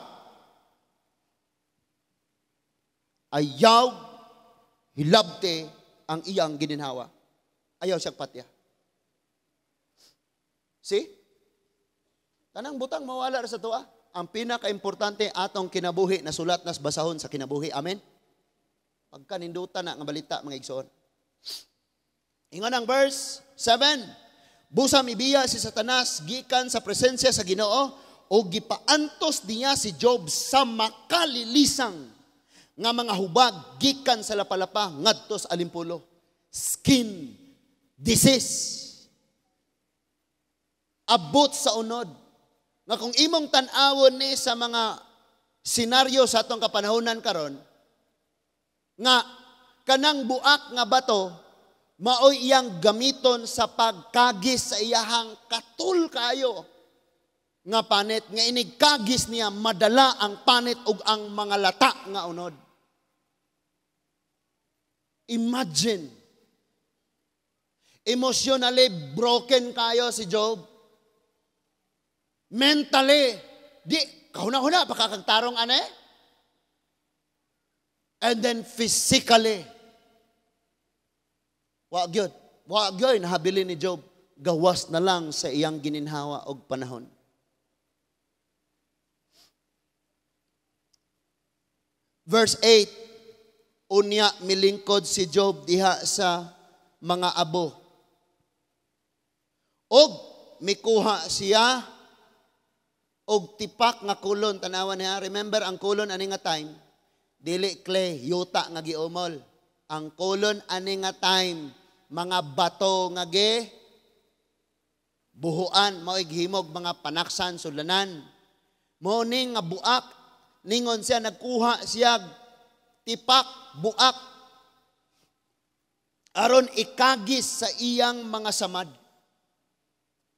Ayaw hilabte ang iyang gininhawa. Ayaw siya patya. See? Tanang butang mawala ra sa tuwa. Ang pinaka-importante atong kinabuhi na sulat nas basahon sa kinabuhi. Amen? Pagkanindutan na nga balita, mga igsoon. Ingon ang verse 7, busa mibiya si Satanas gikan sa presensya sa Ginoo o gipaantos niya si Job sa makalilisang nga mga hubag gikan sa lapalapa ngadto sa alimpulo. Skin disease. Abot sa unod. Nga kung imong tan-awon ni sa mga senaryo sa atong kapanahonan karon, nga kanang buak nga bato maoy iyang gamiton sa pagkagis sa iyahang katul kayo nga panit, nga inigkagis niya madala ang panit ug ang mga lata nga unod. Imagine, emotionally broken kayo si Job. Mentally, di kahuna-huna pakakagtarong ane. And then physically, wa gyud, nahabilin ni Job, gawas na lang sa iyang gininhawa og panahon. Verse 8, unya milingkod si Job diha sa mga abo. Og mikuha siya og tipak nga kulon. Tanawan niya, remember ang kulon ani nga time, dili clay, yuta nga giumol. Ang kulon ani nga time, mga bato nga gi buhuan, mao'y gihimog mga panaksan, sulanan. Mao ni nga buak, ningon siya, nagkuha siya tipak, buak, aron ikagis sa iyang mga samad.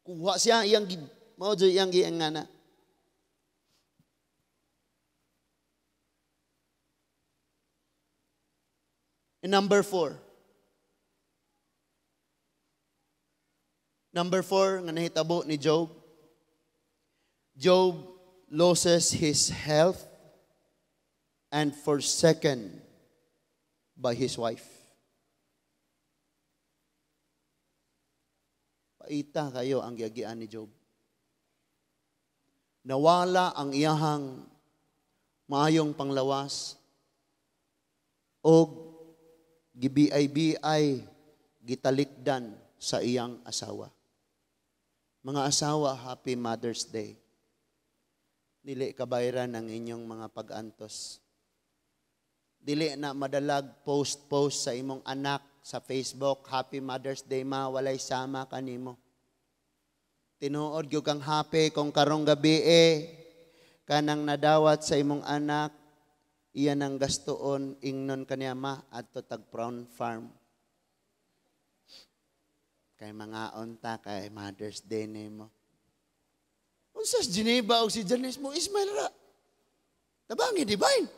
Kuha siya iyang mao jud iyang giangana. And number 4. Number 4 nga nahitabo ni Job. Job loses his health and forsaken by his wife. Paita kayo ang giagian ni Job. Nawala ang iyahang maayong panglawas og gi-BI-BI gitalikdan sa iyang asawa. Mga asawa, Happy Mother's Day. Dili kabayran ang inyong mga pag-antos. Dili na madalag post-post sa imong anak sa Facebook, Happy Mother's Day ma, walay sama kanimo. Tinuod gyud kang happy kung karong gabi kanang nadawat sa imong anak, iyan ang gastuon, ingnon kaniya ma, adto tag Brown Farm. Kay mga unta, kay Mother's Day nimo. Unsa si Geneva o si Janice mo, Ismail ra. Tabangi, divine.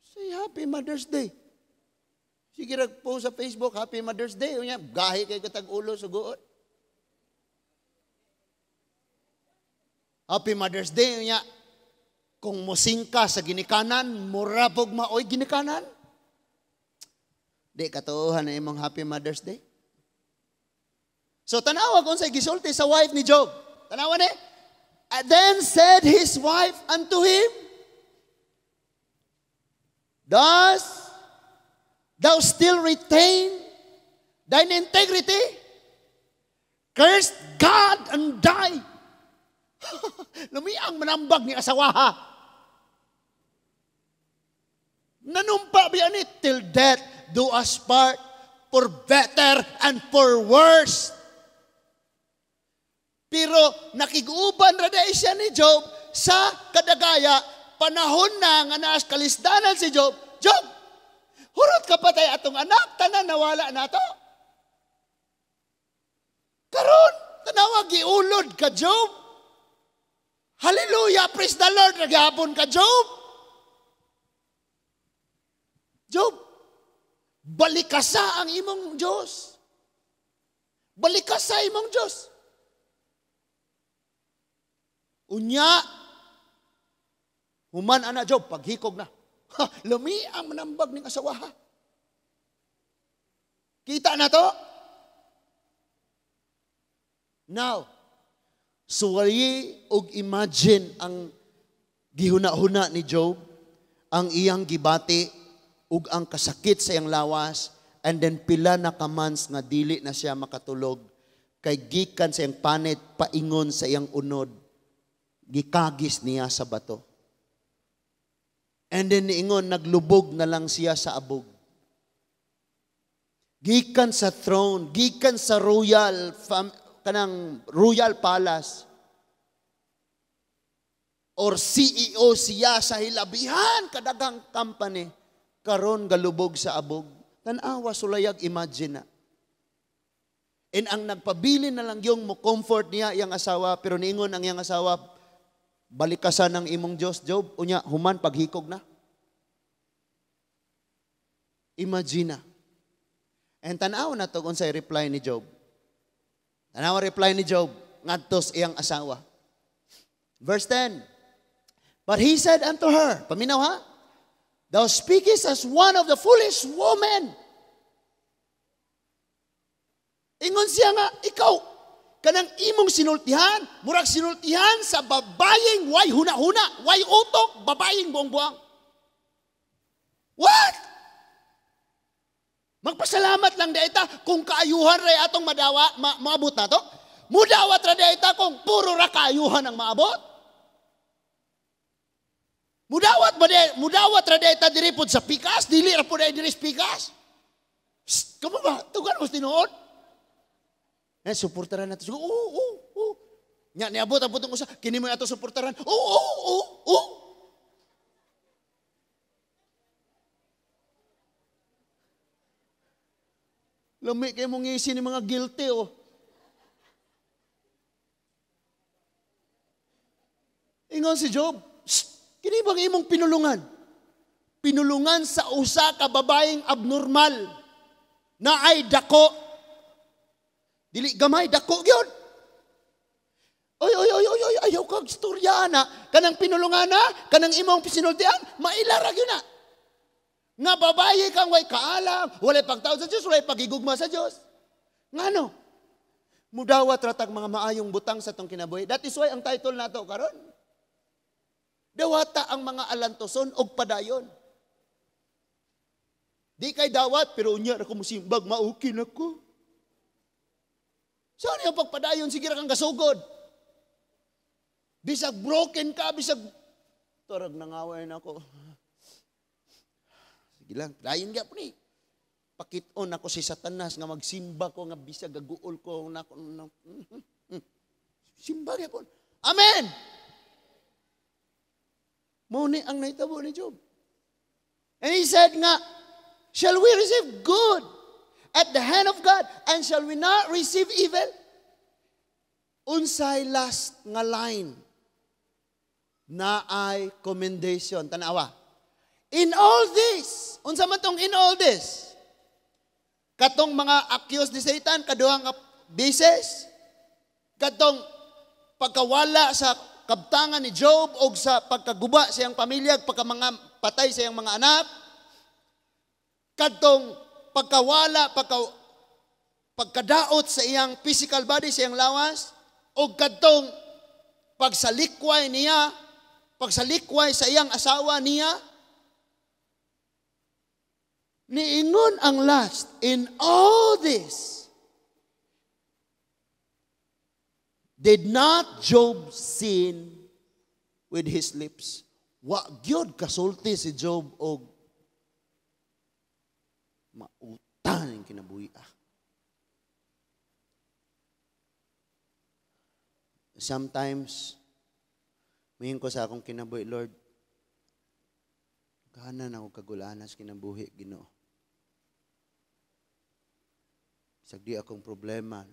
Say, Happy Mother's Day. Sige, post sa Facebook, Happy Mother's Day. Unya, gahi kay katag ulo, suguot. Happy Mother's Day. Unya, kung musingka sa ginikanan, murapog maoy ginikanan. Di katuohan na imong Happy Mother's Day. So tanawa kung sa gisulti sa wife ni Job. Tanawa ni. And then said his wife unto him, dost thou still retain thine integrity? Curse God and die. Lumiang manambag ni asawa. Nanumpa biya ni, till death do us part, for better and for worse. Pero nakiguban ra dai siya ni Job sa kadagaya, panahon na nga naas kalisdanan si Job. Job, hurot ka patay atong anak, tanan nawala na to. Karon, tanawa giulod ka Job. Hallelujah, praise the Lord, naghapon ka Job. Job, balikasa ang imong Diyos. Balikasa imong Diyos. Unya, human ana Job, paghikog na. Ha, lumi ang manambag ning asawa. Kita na to? Now, Suwayi og imagine ang gihuna-huna ni Job, ang iyang gibati ug ang kasakit sa iyang lawas, and then pila na ka months nga dili na siya makatulog kay gikan sa iyang panit paingon sa iyang unod, gikagis niya sa bato. And then niingon, naglubog na lang siya sa abog. Gikan sa throne, gikan sa royal kanang royal palace, or CEO siya sa hilabihan kadaghang company, karon galubog sa abog. Tan-awa, sulayag, imagine na. And ang nagpabili na lang yung mo comfort niya iyang asawa, pero niingon ang iyang asawa, balikasan ng imong Diyos, Job, unya human paghikog na. Imagine na. And tan-aw na to unsay reply ni Job. Tan-aw reply ni Job ngadto sa iyang asawa. Verse 10. But he said unto her, paminaw ha? Thou speakest as one of the foolish women. Ingon siya nga, ikaw, kanang imong sinultihan, murag sinultihan sa babayeng way huna-huna, way utok, babayeng buang-buang. What? Magpasalamat lang daita kung kaayuhan ray atong madawa, maabot na to. Mudawat ra daita kung puro ra kaayuhan ang maabot. Mudawat ba di, mudawat ra daita diri pod sa pikas, dili ra pod diri sa pikas. Psst, kamo ba? Tugan mo tinuod? Suportaran nato. Oo, oo, oo. Nya niabot ang putong usa, kini mo ato suportaran. Oo, oo, oo, oo. Lami kay mong ngisi ni mga guilty, oh. Ingon si Job, shh, kini bang imong pinulungan? Pinulungan sa usa ka babaeng abnormal na ay dako. Dili gamay, dako gyud. Oy, oy, oy, oy, oy, ayaw kag istorya na. Kanang pinulungan na, kanang imong sinultian, mailara gyud na. Nga babae kang way kaalam, walay pagtawad sa Diyos, walay pagigugma sa Diyos. Ngano? Mudawat ratag mga maayong butang sa tong kinabuhi. That is why ang title nato karon. Dawata ang mga alantoson og padayon. Di kay dawat, pero unya ra ko musimbag, maukin ako. Saan yung pagpadayon? Sige ra kang gasugod. Bisag broken ka, bisag tarag nangaway na ako. Sige lang, dayon gyapon ni. Pakit-on ako si Satanas nga magsimba ko nga bisag gaguol ko na, simba gyapon. Amen. Mao ni ang nahitabo ni Job. And he said nga, shall we receive good at the hand of God, and shall we not receive evil? Unsay last nga line na ay commendation. Tanawa. In all this, unsa man tong in all this? Katong mga accused ni Satan, kaduhang beses, katong pagkawala sa kabtangan ni Job og sa pagkaguba sa iyang pamilya, pagka mga patay sa iyang mga anak, kadtong pagkawala, pagkadaot sa iyang physical body, sa iyang lawas, og kadtong pagsalikway niya, pagsalikway sa iyang asawa niya, niingon ang last, in all this, did not Job sin with his lips? Wa gyud kasulti si Job og mautan ang kinabuhi. Sometimes, mayin ko sa akong kinabuhi, Lord, gana na ako kagulanas kinabuhi, Ginoo. Sagdi akong problema,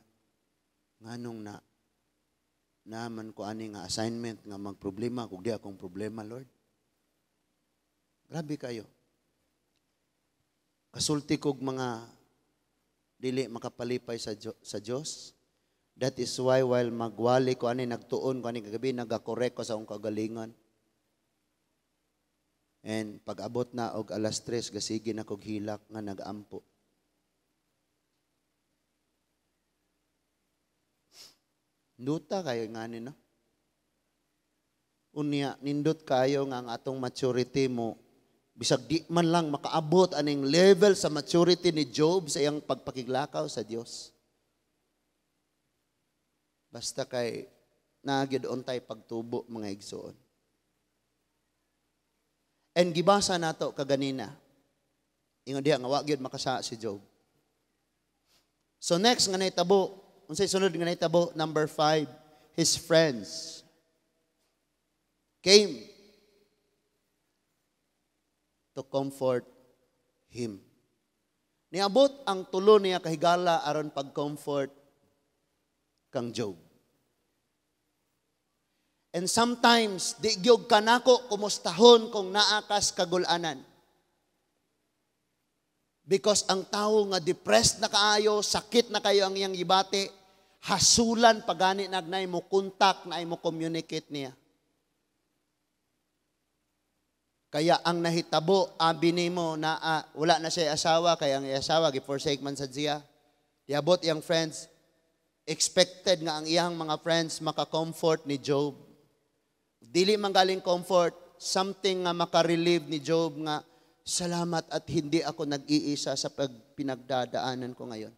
nganong na naman ko ani nga assignment nga magproblema, kung di akong problema, Lord. Grabe kayo. Kasulti kog mga dili makapalipay sa Dios. That is why while magwali ko ani, nagtuon ko ani kagabi, nagakorek ko sa akong kagalingon. And pag-abot na og 3:00, gasigi na kog hilak nga nag-ampo. Nduta kayo ngani, no? Unya, nindot kayo nga ang atong maturity mo, bisag di man lang makaabot aning level sa maturity ni Job sa iyang pagpakiglakaw sa Dios. Basta kay naa gyud untay pagtubo, mga igsoon. And gibasa nato kaganina. Ingon diha nga wa gyud makasa si Job. So next nga nahitabo, unsay sunod nga nahitabo? Number 5, his friends came to comfort him. Niabot ang tulo niya kahigala aron pag-comfort kang Job. And sometimes, di gyud kanako kumustahon kung naa kas kagulanan. Because ang tao nga depressed na kaayo, sakit na kayo ang iyang gibati, hasulan pagani nagnay mo contact na ay mo communicate niya. Kaya ang nahitabo, abi nimo na wala na siya asawa, kaya ang asawa gi-forsake man sad siya. Diabot iyang friends, expected nga ang iyang mga friends maka-comfort ni Job. Dili man galing comfort, something nga maka-relieve ni Job nga salamat at hindi ako nag-iisa sa pagpinagdadaanan ko ngayon.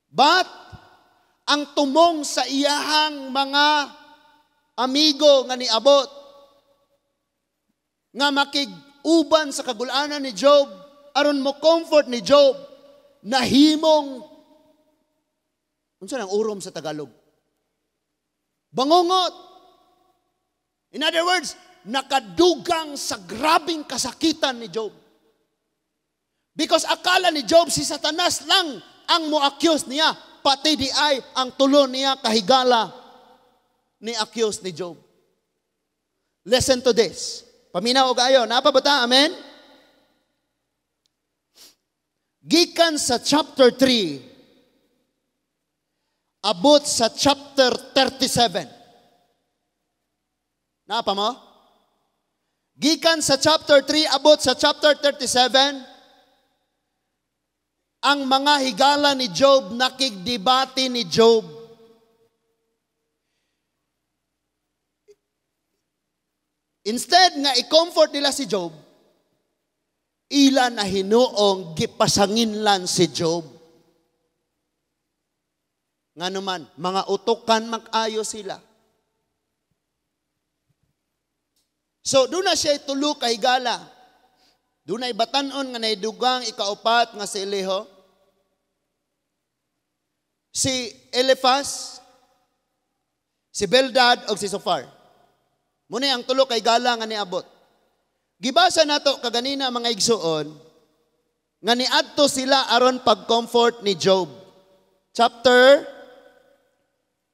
But ang tumong sa iyahang mga amigo nga niabot nga makig-uban sa kagulanan ni Job aron mo comfort ni Job, nahimong unsa nang urom sa Tagalog? Bangungot. In other words, nakadugang sa grabing kasakitan ni Job. Because akala ni Job si Satanas lang ang mo-accuse niya, pati di ay ang tulo niya kahigala ni accuse ni Job. Listen to this. Paminaw og ayo, naa pa ba ta? Amen? Gikan sa chapter 3, abot sa chapter 37. Naa pa mo? Gikan sa chapter 3, abot sa chapter 37, ang mga higala ni Job nakigdebate ni Job. Instead nga i-comfort nila si Job, ila na hinuong gipasanginlan si Job. Nga naman, mga utokan mag-ayo sila. So, doon na siya tulo kay higala. Doon na ibatanon nga naidugang ikaupat nga si Eliho. Si Eliphaz, si Bildad, o si Zophar. Muna ang tulo kay gala nga niabot. Gibasa nato kaganina, mga igsuon, nga niadto sila aron pag-comfort ni Job. Chapter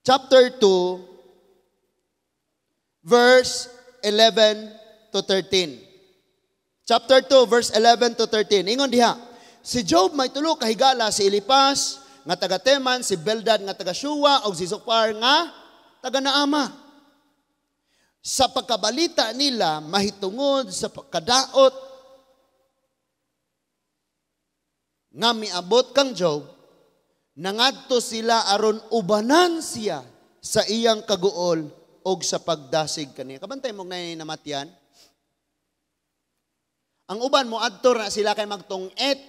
2 verse 11 to 13. Chapter 2 verse 11 to 13. Ingon diha, si Job may tulo ka higala, si Eliphaz nga taga Teman, si Bildad nga taga Shua, ug si Zophar nga taga Naama. Sa pagkabalita nila mahitungod sa pagkadaot nga miabot kang Job, nangadto sila aron ubanan siya sa iyang kaguol og sa pagdasig kaniya. Kabantay mo na namatyan? Ang uban mo adto na sila kay magtong-et,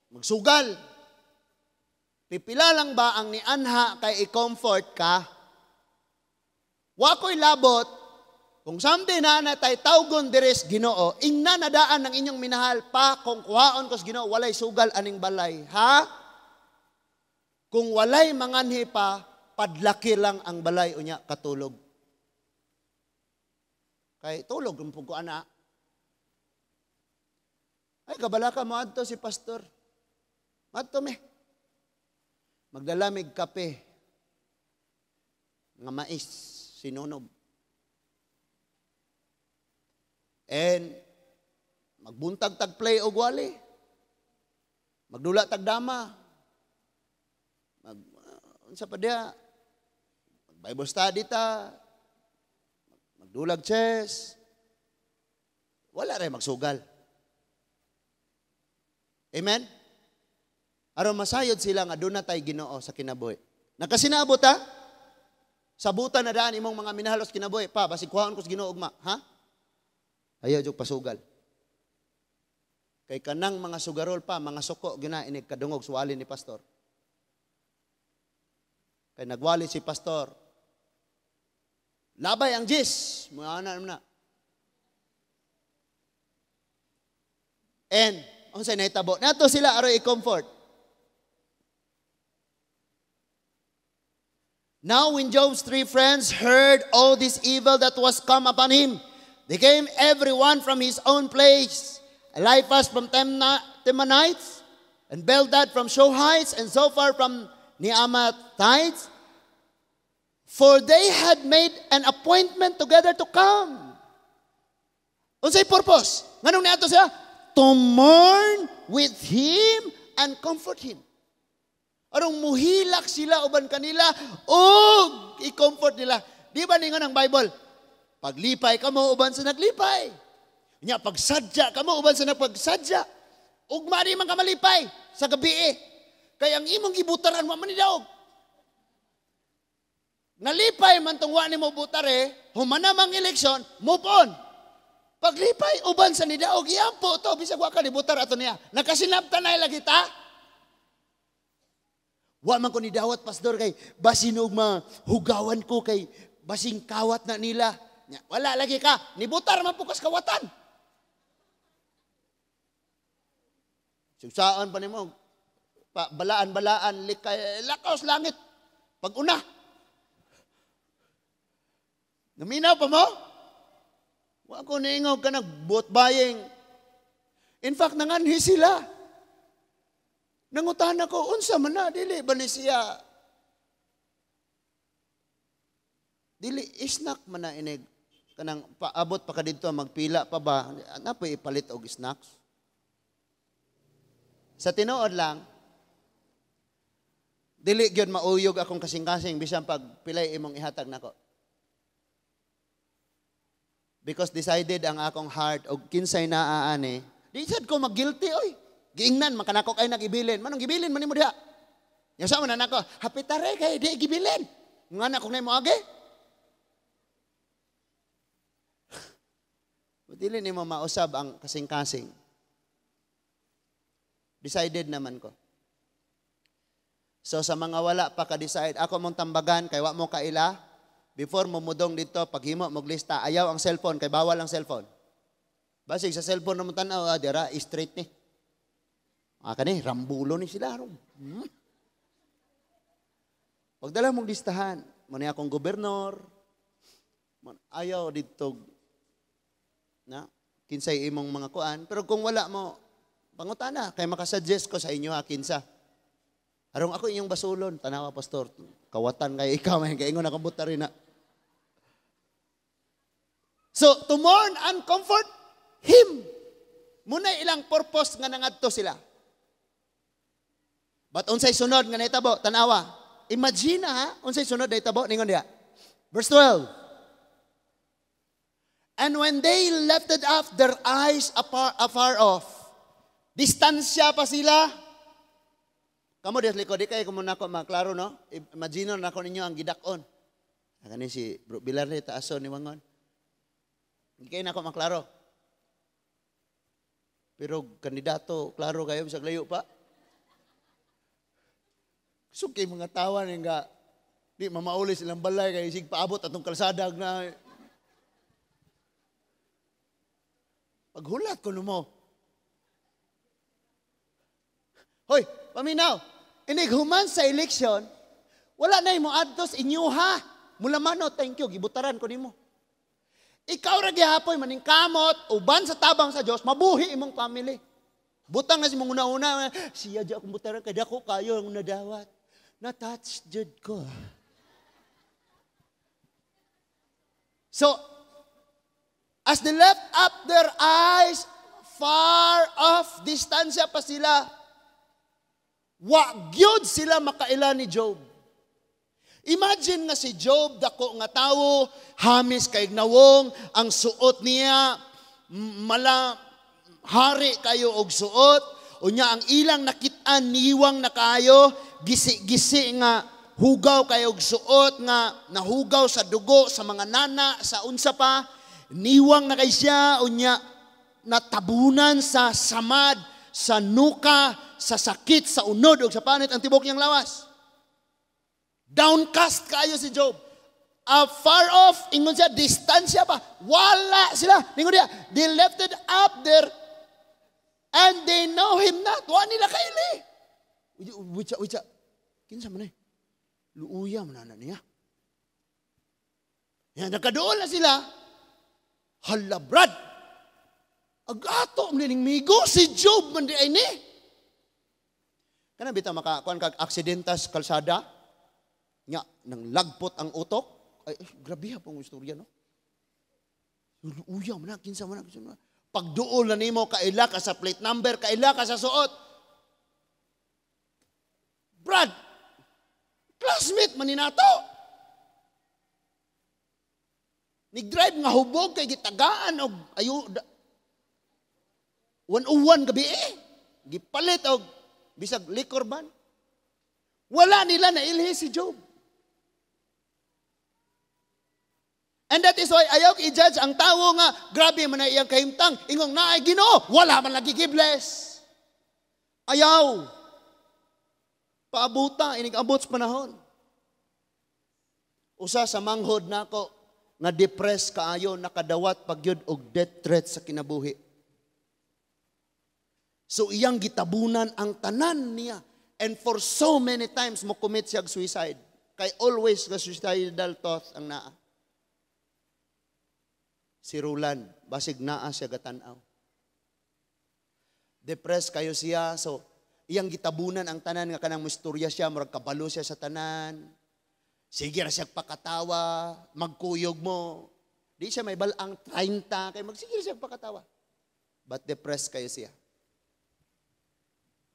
magsugal. Pipila lang ba ang nianha kay i-comfort ka? Wa ko'y labot kung someday na natay tawgon dires Ginoo, ingna nadaan ng inyong minahal pa kung kuhaon kos Ginoo, walay sugal aning balay, ha? Kung walay manganhi pa, padlaki lang ang balay unya katulog. Kay tulog rumpog ko ana. Ay kabala ka mo adto si pastor. Adto me. Magdalamig kape nga mais sinunog. And magbuntag tag play og wali. Magdula tag dama. Mag unsa pa diha? Mag Bible study ta. Magdulag chess. Wala ray magsugal. Amen? Aron masayod sila nga doon na tay Ginoo sa kinabuhi. Nakasinabot ha? Sabutan na daan imong mga minahalos kinabuhi. Pa, basig kuhaon ko sa Ginoo ugma. Ha? Ayaw jud pasugal. Kay kanang mga sugarol pa, mga suko, gina inig kadungog suwali ni pastor. Kay nagwali si pastor. Labay ang jis. Mga ana na. And, unsay nahitabo? Nato sila aroy i-comfort. Now when Job's three friends heard all this evil that was come upon him, they came everyone from his own place. Eliphaz from Temanites, and Bildad from Shuhites, and Zophar from Neamathites, for they had made an appointment together to come. Unsay purpose? Nganong niadto siya? To mourn with him and comfort him. Arong muhilak sila uban kanila og i-comfort nila. Di ba ningon ang Bible? Paglipay kamo uban sa naglipay. Nya pagsadya kamo uban sa nagpagsadya. Ugma di man ka malipay sa gabi eh. Kay ang imong gibutaran wa man ni daog. Nalipay man tong wa nimo butar eh, humana mang eleksyon, move on. Paglipay uban sa nidaog, iampo to bisag wa ka nibutar ato niya. Nakasinabtan na lagi ta. Wa man ko ni dawat pastor kay basin og mahugawan ko kay basing kawat na nila. Wala lagi ka, nibutar man pukas kawatan. Sugsaan pa nimo pa, balaan-balaan likay lakaw sa langit. Pag una. Naminaw pa mo? Wa ko niingaw ka nag vote buying. In fact, nanganhi sila. Nangutan ako, unsa man na, dili ba ni siya? Dili, snack man na inig. Kanang paabot pa ka dito, magpila pa ba? Napoy ipalit og snacks? Sa tinuod lang, dili gyud mauyog akong kasing-kasing bisan pag pilay imong ihatag nako. Because decided ang akong heart og kinsay naa ani, di sad ko mag-guilty oy. Giingnan, makanako kay nagibilin. Manong gibilin man nimo diha? Yang sa man nako, hapitare kay di gibilin. Nga na kung nimo age. Dili nimo mausab ang kasing-kasing. Decided naman ko. So sa mga wala pa ka-decide, ako mong tambagan kay wa mo kaila. Before mo mudong dito, paghimo moglista, ayaw ang cellphone kay bawal ang cellphone. Basig sa cellphone na mo tan-aw, dira straight ni. Kani, rambulo ni sila. Pagdala mong listahan, muna akong gobernador, ayaw dito na, kinsay imong mga kuan, pero kung wala mo, pangutana, kay makasuggest ko sa inyo ha, kinsa. Arong ako inyong basulon, tanawa pastor, kawatan kay ikaw, may kaingon akong buta rin na. So, to mourn and comfort him. Muna ilang purpose nga nangadto sila. But unsay sunod nga nahitabo, tanawa. Imagine ha, unsay sunod nahitabo, ningon diha. Verse 12. And when they lifted up their eyes afar off, distansya pa sila. Kamo diha sa likod, di kayo kumuna ko maklaro, no? Imagine na ako ninyo ang gidak-on. Kani si Bro Bilar ni taason ni Wangon. Hindi kayo na ako maklaro. Pero kandidato, klaro kayo, bisag layo pa. So kay mga tawa nga di mamauli silang balay kay sig paabot atong kalsada na paghulat ko mo. Hoy, paminaw. Inig human sa election, wala na imo adtos inyo ha. Mula mano, thank you, gibutaran ko nimo. Ikaw ra gihapoy maningkamot uban sa tabang sa Dios, mabuhi imong family. Butang na si mong una-una, siya di akong butaran kay dako kayo ang nadawat. Na-touch jud ko. So, as they left up their eyes far off, distansya pa sila, wa gyud sila makaila ni Job. Imagine nga si Job, dako nga tawo, hamis kay nawong, ang suot niya, mala hari kayo og suot, Unya ang ilang nakit-an, niwang na kaayo, gisi-gisi nga hugaw kayo og suot nga nahugaw sa dugo, sa mga nana, sa unsa pa, niwang na kay siya, unya natabunan sa samad, sa nuka, sa sakit, sa unod, ug sa panit ang tibok niyang lawas. Downcast kayo si Job. Far off, ingon siya, distansya pa. Wala sila. Ingon siya, they lifted up their, and they know him not. Wa nila kaili. Witsa, witsa. Kinsa man eh? Luuya man na niya. Yan, nakadool na sila. Hala, Brad. Agato man ning migo si Job man di ay ni. Kana bitaw maka kuan kag aksidenta sa kalsada. Nya nang lagpot ang utok. Ay, ay grabe ha pong istorya, no. Luuya man na, kinsa man na, kinsa man na. Pagduol na nimo, kaila ka sa plate number, kaila ka sa suot. Brad, classmate man ni nato. Nag-drive nga hubog kay gitagaan og ayo wan-uwan gabi eh. Gipalit og bisag liquor ban. Wala nila nailhi si Job. And that is why ayaw i-judge ang tawo nga grabe man na iyang kahimtang, ingong naay Ginoo, wala man lagi gibless. Ayaw. Paabuta inig abot sa panahon. Usa sa manghod nako nga depressed kaayo, nakadawat pagyud og death threat sa kinabuhi. So iyang gitabunan ang tanan niya. And for so many times mo commit siya og suicide. Kay always ka suicidal thoughts ang naa. Si Roland, basig naa siya gatan-aw. Depressed kayo siya, so iyang gitabunan ang tanan nga kanang misturya siya, murag kabalo siya sa tanan. Sige ra siya pakatawa, magkuyog mo. Di siya may balang 30, kay magsige ra siya pakatawa. But depressed kayo siya.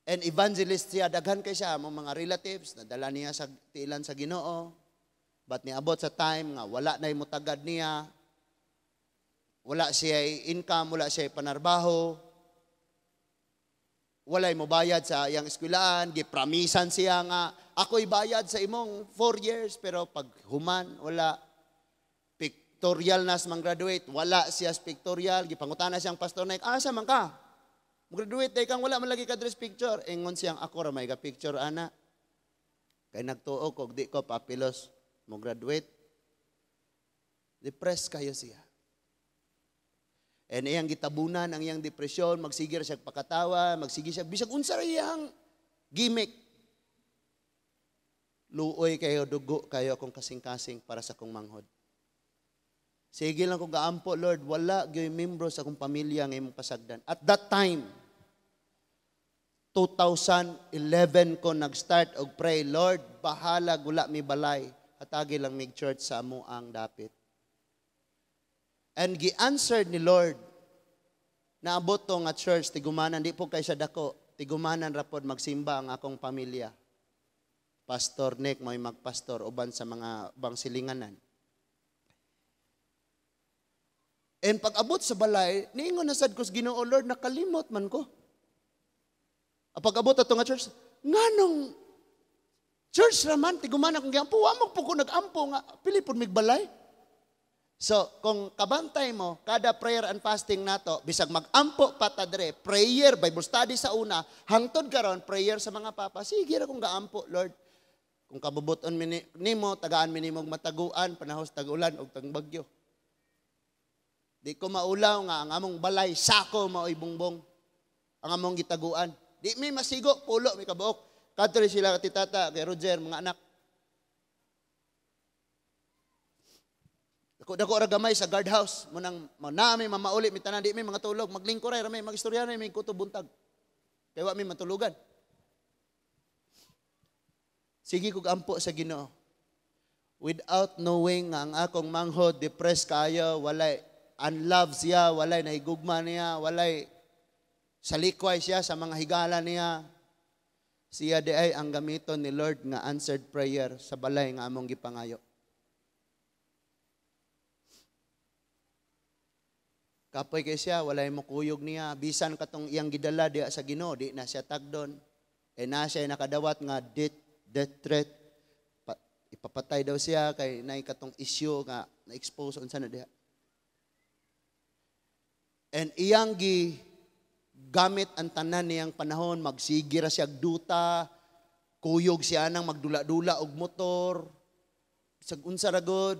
And evangelist siya, daghan kay siya, among mga relatives, nadala niya sa tiilan sa Ginoo. But niabot sa time nga wala na mutagad niya, wala siya income, wala siya panarbaho, walay mobayad sa iyang eskwelaan, gipramisan siya nga, ako'y bayad sa imong 4 years, pero pag human, wala. Pictorial na sa mang graduate, wala siya sa pictorial, gipangutana siyang pastor na, asa man ka? Graduate day kang wala man lagi ka dress picture. Ingon siyang, ako ra may ka picture, ana. Kay nagtuo kog di ko papilos mo graduate. Depressed kayo siya. And iyang gitabunan ang iyang depresyon, magsigir siya pakatawa, magsige siya bisag unsa ra iyang gimmick. Luoy kayo, dugo kayo akong kasing-kasing para sa akong manghod. Sige lang kong gaampo, Lord, wala gyud membro sa akong pamilya nga imong pasagdan. At that time, 2011 ko nag-start og pray, Lord, bahala gula mi balay, hatagi lang mig church sa amo ang dapit. And gi-answered ni Lord, naabot to nga church, tigumanan, di po kay sa dako, tigumanan rapod magsimba ang akong pamilya. Pastor Nick, may magpastor, uban sa mga bang silinganan. And pag-abot sa balay, niingon na sad ko sa Ginoo, Lord, nakalimot man ko. Pag-abot ato nga church, nganong church raman, tigumanan akong giampo, wa mo po ko nag-ampo nga, pili po mig balay. So, kung kabantay mo, kada prayer and fasting nato, bisag mag-ampo pa ta dre, prayer, Bible study sa una, hangtod karon prayer sa mga papa, sige ra kung gaampo, Lord. Kung kabubuton nimo, tagaan mi nimog mataguan, panahos tag-ulan og tag-bagyo. Di ko maulaw nga ang among balay, sako maoy bungbong, ang among gitaguan. Di mi masigo, pulo mi kabuok. Kadto sila titata, kay Roger, mga anak. Dako ra gamay sa guardhouse, munang nami mamauli mi tanan, di mi mga tulog, maglingkuray ra mi, magistorya ra mi kutob buntag. Kay wa mi matulugan. Sige kog ampo sa Ginoo. Without knowing nga ang akong manghod depressed kaayo, walay unloved siya, walay nahigugma niya, walay salikway siya sa mga higala niya. Siya di ay ang gamiton ni Lord nga answered prayer sa balay nga among gipangayo. Kapoy kay siya, walay mo kuyog niya. Bisan katong iyang gidala diha sa Ginoo, di na siya tagdon. E na siya nakadawat nga death threat. Ipapatay daw siya kay nay katong issue nga na-expose unsa na diha. And iyang gi gamit ang tanan niyang panahon, magsige ra siya duta, kuyog siya nang magdula-dula og motor, bisag unsa ra gud.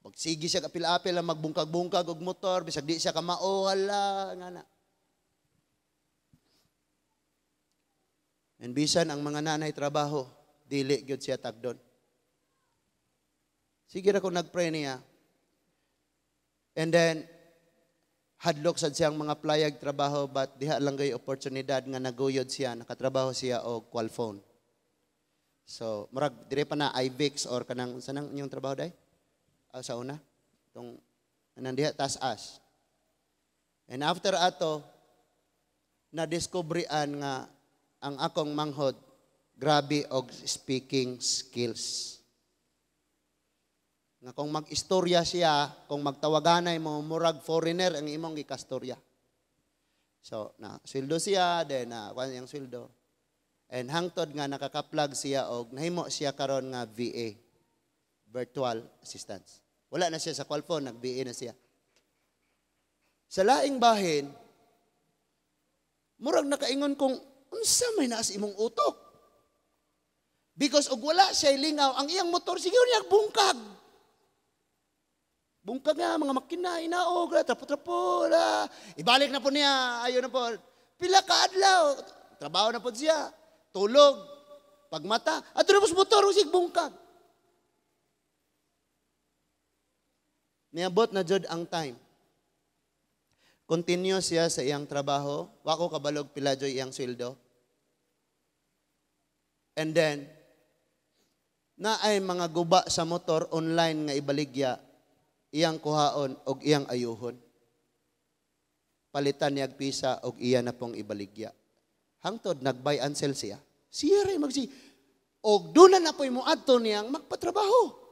Magsige siya apil-apil ang magbungkag-bungkag og motor, bisag di siya kamao, hala, nga na. And bisan ang mga nanay trabaho, dili gyud siya tagdon. Sige ra ko nagpray niya. And then, hadlok sad siyang mga playag trabaho, but diha lang gay oportunidad nga naguyod siya, nakatrabaho siya og Qualfon. So, murag dire pa na iVix or kanang unsa nang inyong trabaho day? Sa una, itong nandiha tas-as. And after ato, na-discovery-an nga ang akong manghod, grabe og speaking skills. Nga kung mag-istorya siya, kung magtawaganay mo, murag foreigner ang imong gikastorya. So, na sweldo siya, then na kuan iyang sweldo. And hangtod nga nakakaplag siya og nahimo siya karon nga VA, virtual assistance. Wala na siya sa Qualfon, nag-VA na siya. Sa laing bahin, murag nakaingon kung unsa may naas imong utok. Because og wala siya lingaw, ang iyang motor sige niya bungkag. Bungkag nga mga makina inaog, trapo-trapo, la. Ibalik na po niya, ayo na po. Pila ka adlaw, trabaho na po siya, tulog, pagmata, adto na po sa motor sig bungkag. Niabot na jud ang time. Continue siya sa iyang trabaho. Wa ko kabalog pila joy iyang sweldo. And then, naay mga guba sa motor online nga ibaligya, iyang kuhaon og iyang ayuhon. Palitan niyag pisa og iya na pong ibaligya. Hangtod nag-buy and sell siya. Siya ray magsi. Og doon na po'y muadto niyang magpatrabaho.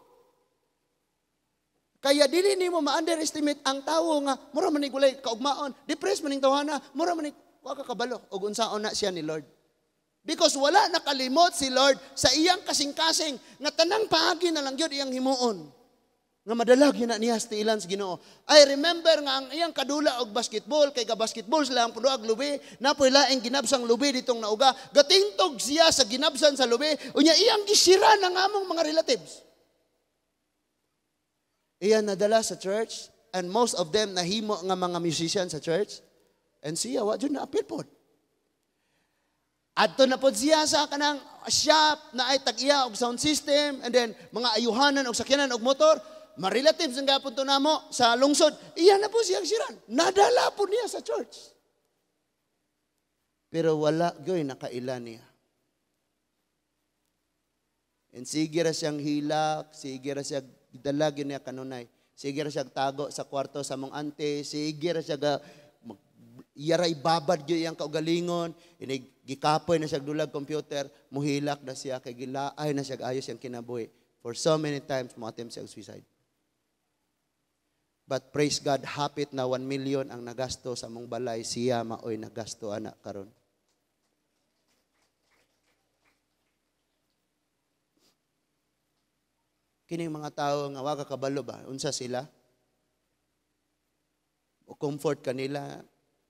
Kaya dili nimo ma-underestimate ang tawo nga mura man ni gulay kaugmaon, depressed man ning tawhana, mura man ni wa ka kabalo og unsaon na siya ni Lord. Because wala nakalimot si Lord sa iyang kasing-kasing nga tanang paagi na lang gyud iyang himuon. Nga madalag yun na niya sa tiilan sa Ginoo. I remember nga ang iyang kadula og basketball, kay ga-basketball sila ang puno og lubi, napoy laing ginabsang lubi ditong nauga, gatingtog siya sa ginabsan sa lubi, unya iyang gisira ng among mga relatives. Iyan nadala sa church, and most of them nahimo nga mga musician sa church, and siya wa jud na apil pod. Adto na pod siya sa kanang shop na ay tag-iya og sound system, and then mga ayuhanan og sakyanan og motor, ma-relatives ang gapon to namo sa lungsod, iyan na po siyang siran. Nadala po niya sa church. Pero wala gyoy nakaila niya. And sige ra siyang hilak, sige ra siya dala gyud niya kanunay. Sige ra siya tago sa kwarto sa mong ante, sige ra siya iyara ibabad gyud iyang kaugalingon, inig gikapoy na siya dulag computer, muhilak na siya kay gilaay na siya ayos iyang kinabuhi. For so many times mo attempt siya suicide. But praise God, hapit na 1 million ang nagasto sa mong balay, siya maoy nagasto anak karon. Kining mga tao nga wa ka kabalo ba, unsa sila? O comfort kanila,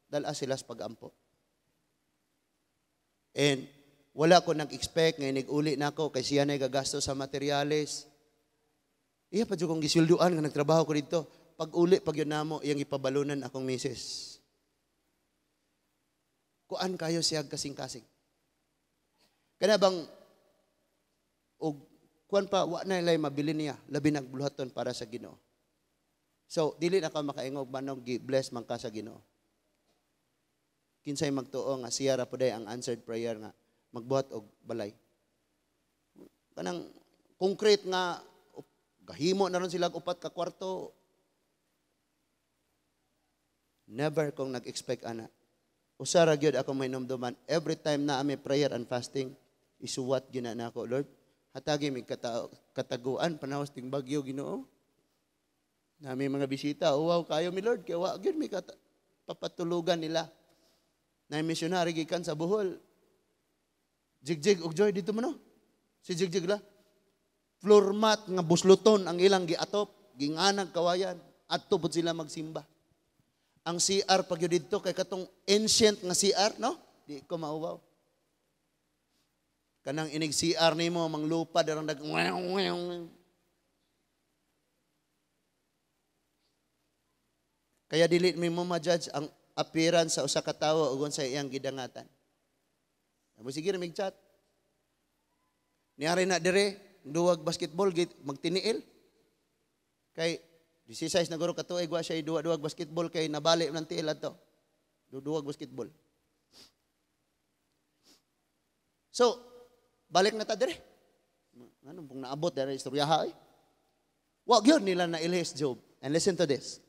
dala sila sa pag-ampo. And wala ko nag-expect nga inig-uli na ako kay siya na gagasto sa materyales. Iya pa jud kong gisulduan nga nagtrabaho ko dito. Pag uli, pag yun namo, iyang ipabalunan akong misis. Kuan kayo siya kasing-kasing. Kana bang, og kuan pa, wa na ilay mabili niya, labi nagbuluhaton para sa Ginoo. So, dili na ka makaingog manog gi-bless man ka sa Ginoo. Kinsay magtuo nga siya ra puday ang answered prayer nga magbuhat og balay. Kanang concrete nga gahimo na ron sila og 4 ka kwarto. Never kong nag-expect ana. Usa ra gyud ako may numduman. Every time na ami prayer and fasting, isuwat gyud na nako, Lord, hatagi mig kataguan panawas ting bagyo Ginoo. Nami mga bisita, oh, wow, kayo mi Lord, kaya wa gyud mi papatulugan nila. Na missionary gikan sa Bohol. Jigjig og Joy dito mo no. Si Jigjig la. Floor mat nga busluton ang ilang giatop, ginganag kawayan, adto pud sila magsimba. Ang CR pag yun dito kay katong ancient nga CR, no? Di ko mauwaw. Kanang inig CR nimo manglupad arang dag. Kaya dili mi mo ma-judge ang appearance sa usa ka tawo ug sa iyang gidangatan. Amo sige ra mig chat. Niari na dire duwag basketball magtiniil. Kay 16 na guro ka tuig wa siya duwa-duwag basketball kay nabali man tiil adto. Duwag basketball. So, balik na ta dire. Anong pong naabot dire istoryaha eh. Wa gyud nila na ilhis Job. And listen to this.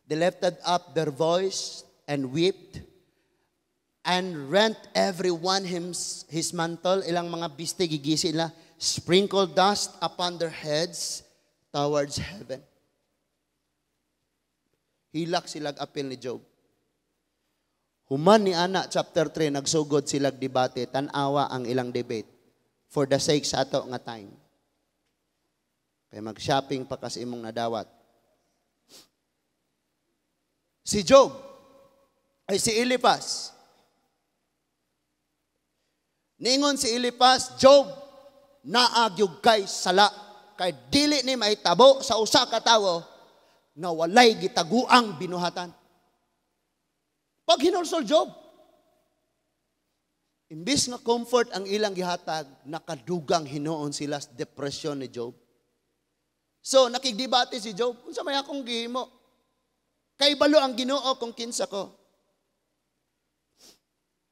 They lifted up their voice and wept and rent every one his mantle, ilang mga biste gigisi nila, sprinkle dust upon their heads towards heaven. Hilak silag apil ni Job. Human ni ana chapter 3, nagsugod silag debate, tan-awa ang ilang debate for the sake sa ato nga time. Kay mag-shopping pa kasi imong nadawat. Si Job ay si Eliphaz. Ningon si Eliphaz, Job, naagyog kay sala, kay dili ni mahitabo sa usa ka tawo nga walay gitaguang binuhatan. Pag hinulsol Job, imbis nga comfort ang ilang gihatag, nakadugang hinuon sila sa depression ni Job. So, nakigdebate si Job, unsa may akong gihimo? Kay balo ang Ginoo kung kinsa ko.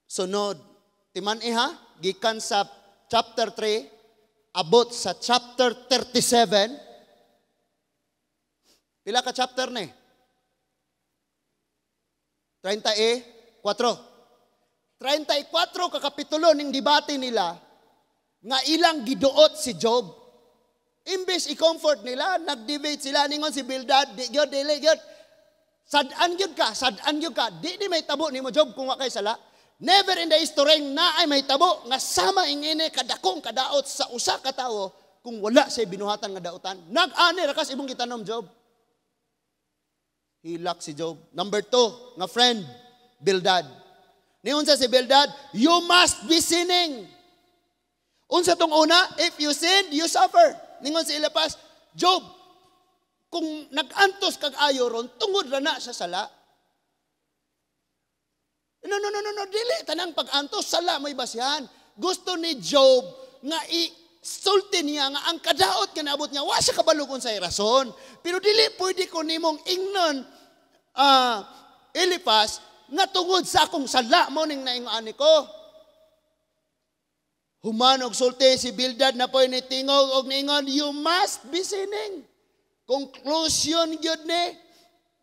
Sunod, timan iha, gikan sa chapter 3, abot sa chapter 37. Pila ka chapter ni? 34. 34 ka kapitulo ning debate nila nga ilang giduot si Job. Imbes i-comfort nila, nag-debate sila ningon si Bildad, di gyud, dili gyud. Sad-an gyud ka, sad-an gyud ka. Di ni may tabo nimo Job kung wa kay sala. Never in the history na ay may tabo nga sama ingini kadakong kadaot sa usa ka tawo kung wala say binuhatan nga daotan. Nag-ani ra kas imong gitanom Job. Hilak si Job. Number 2, nga friend, Bildad. Niunsa si Bildad, you must be sinning. Unsa tong una, if you sin, you suffer. Ningon si Eliphaz, Job, kung nag-antos kag ayo ron, tungod ra na sa sala. No, no, no, no, no, dili tanang pag-antos, sala may basihan. Gusto ni Job nga i-sulti niya nga ang kadaot nga naabot niya, wa siya kabalo kung sa'y rason. Pero dili pwede ko nimong ingnon, Eliphaz, nga tungod sa akong sala mo ning naingoan ko. Human og sulti si Bildad na po'y nitingog og niingon, you must be sinning. Conclusion gyud ni.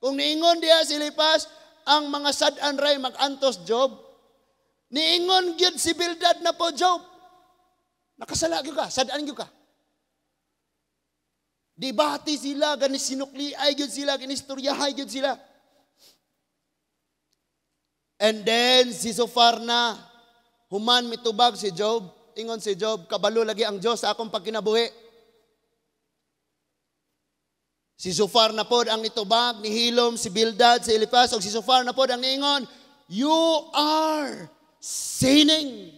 Kung niingon diha si Eliphaz, ang mga sad-an ray mag-antos Job. Niingon gyud si Bildad na po Job. Nakasala gyud ka, sad-an gyud ka. Debate sila, gani sinukliay gyud sila, gani istoryahay gyud sila. And then si Zophar na human mitubag si Job, ingon si Job, kabalo lagi ang Dios sa akong pagkinabuhi. Si Zophar na pod ang nitubag, nihilom si Bildad, si Eliphaz, og si Zophar na pod ang niingon, you are sinning.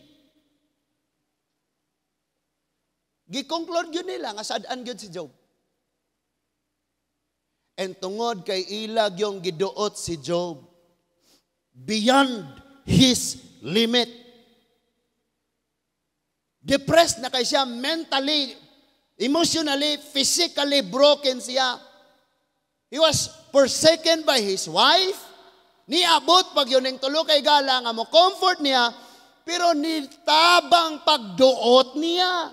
Gi-conclude gyud nila nga sad-an gyud si Job. And tungod kay ilag yung giduot si Job beyond his limit. Depressed na kay siya mentally, emotionally, physically broken siya. He was forsaken by his wife. Niabot pag yun ang tulo kay gala nga mo comfort niya, pero nitabang pagduot niya.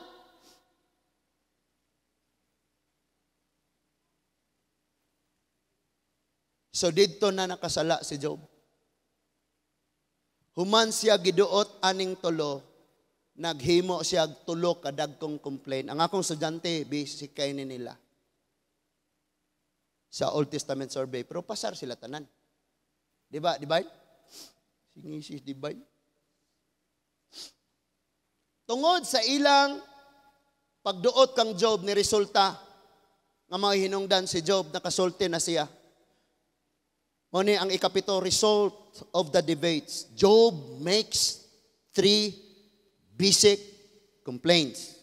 So didto na nakasala si Job. Human siya giduot aning tulo, naghimo siya tulo kadagkong complaint. Ang akong estudyante, busy kay ni nila. Sa Old Testament survey, pero pasar sila tanan. Di ba? Di ba? Singisis, di ba? Tungod sa ilang pagduot kang Job ni resulta nga mga hinungdan si Job nakasulti na siya. Mao ni ang ikapito, result of the debates. Job makes three basic complaints.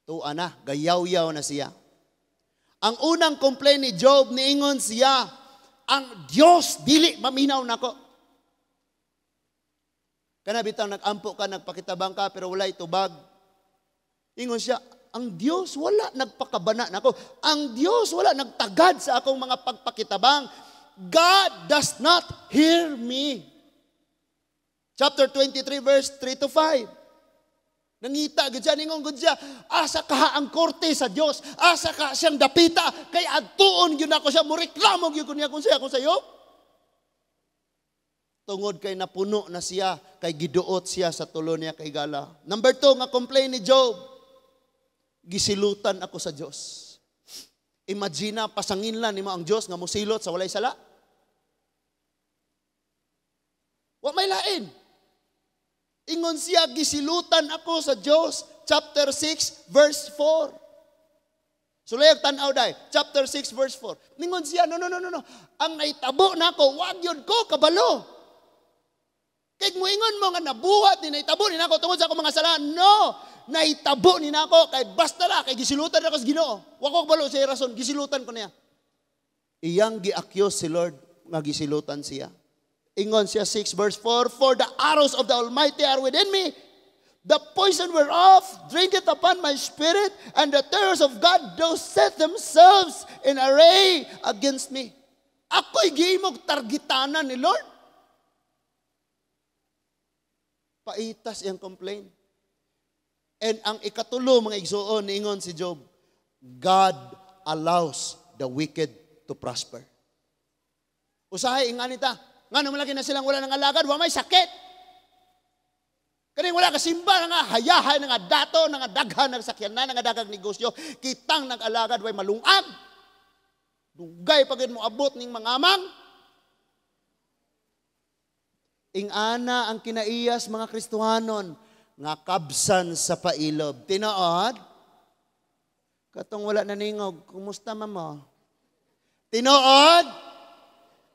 Tuwa na, gayaw-yaw na siya. Ang unang complaint ni Job, niingon siya, "Ang Diyos dili maminaw nako." Kana bitang nag-ampo ka, nagpakitabang ka, pero walay tubag. Ingon siya, "Ang Diyos wala nagpakabana nako. Ang Diyos wala nagtagad sa akong mga pagpakitabang. God does not hear me." Chapter 23 verse 3 to 5. Nangita gud siya, ningon gud siya, "Asa kaha ang korte sa Dios? Asa ka siyang dapita? Kay adtuon gyud ako siya, moreklamo gyud ko niya kung siya kung sayo." Tungod kay napuno na siya, kay giduot siya sa tulo niya kay gala. Number 2 nga complain ni Job, "Gisilutan ako sa Dios." Imagine, pasangin lang nimo ang Dios nga mosilot sa walay sala. Wa may lain. Ingon siya, "Gisilutan ako sa Dios." Chapter 6, verse 4. Sulayag tan-aw day. Chapter 6, verse 4. Ningon siya, "No, no, no, no, no. Ang naitabo nako, wag yun ko, kabalo. Kay muingon mo nga nabuhat ni naitabo ni nako tungod sa akong mga sala. No! Naitabo ni nako kay basta la kay gisilutan ako sa Ginoo. Wa ko kabalo sa rason, gisilutan ko niya." Iyang gi-accuse si Lord nga gisilutan siya. Ingon siya 6 verse 4, "For the arrows of the Almighty are within me. The poison whereof drinketh upon my spirit, and the terrors of God do set themselves in array against me." Ako'y gihimog targitanan ni Lord. Paitas iyang complaint. And ang ikatulo, mga igsuon, niingon si Job, "God allows the wicked to prosper." Usahay, inganita, nga naman lagi na silang wala nang alagad, wa may sakit. Kaning wala kasimba, nga hayahay, nga dato, nga daghan, nga sakyanan, nga daghang negosyo, kitang nag-alagad, way malungag. Dugay pag mo abot ning mga amang. Ingana ang kinaiyas mga Kristohanon, nga kabsan sa pailob. Tinuod? Katong wala naningog, kumusta mamo? Tinuod?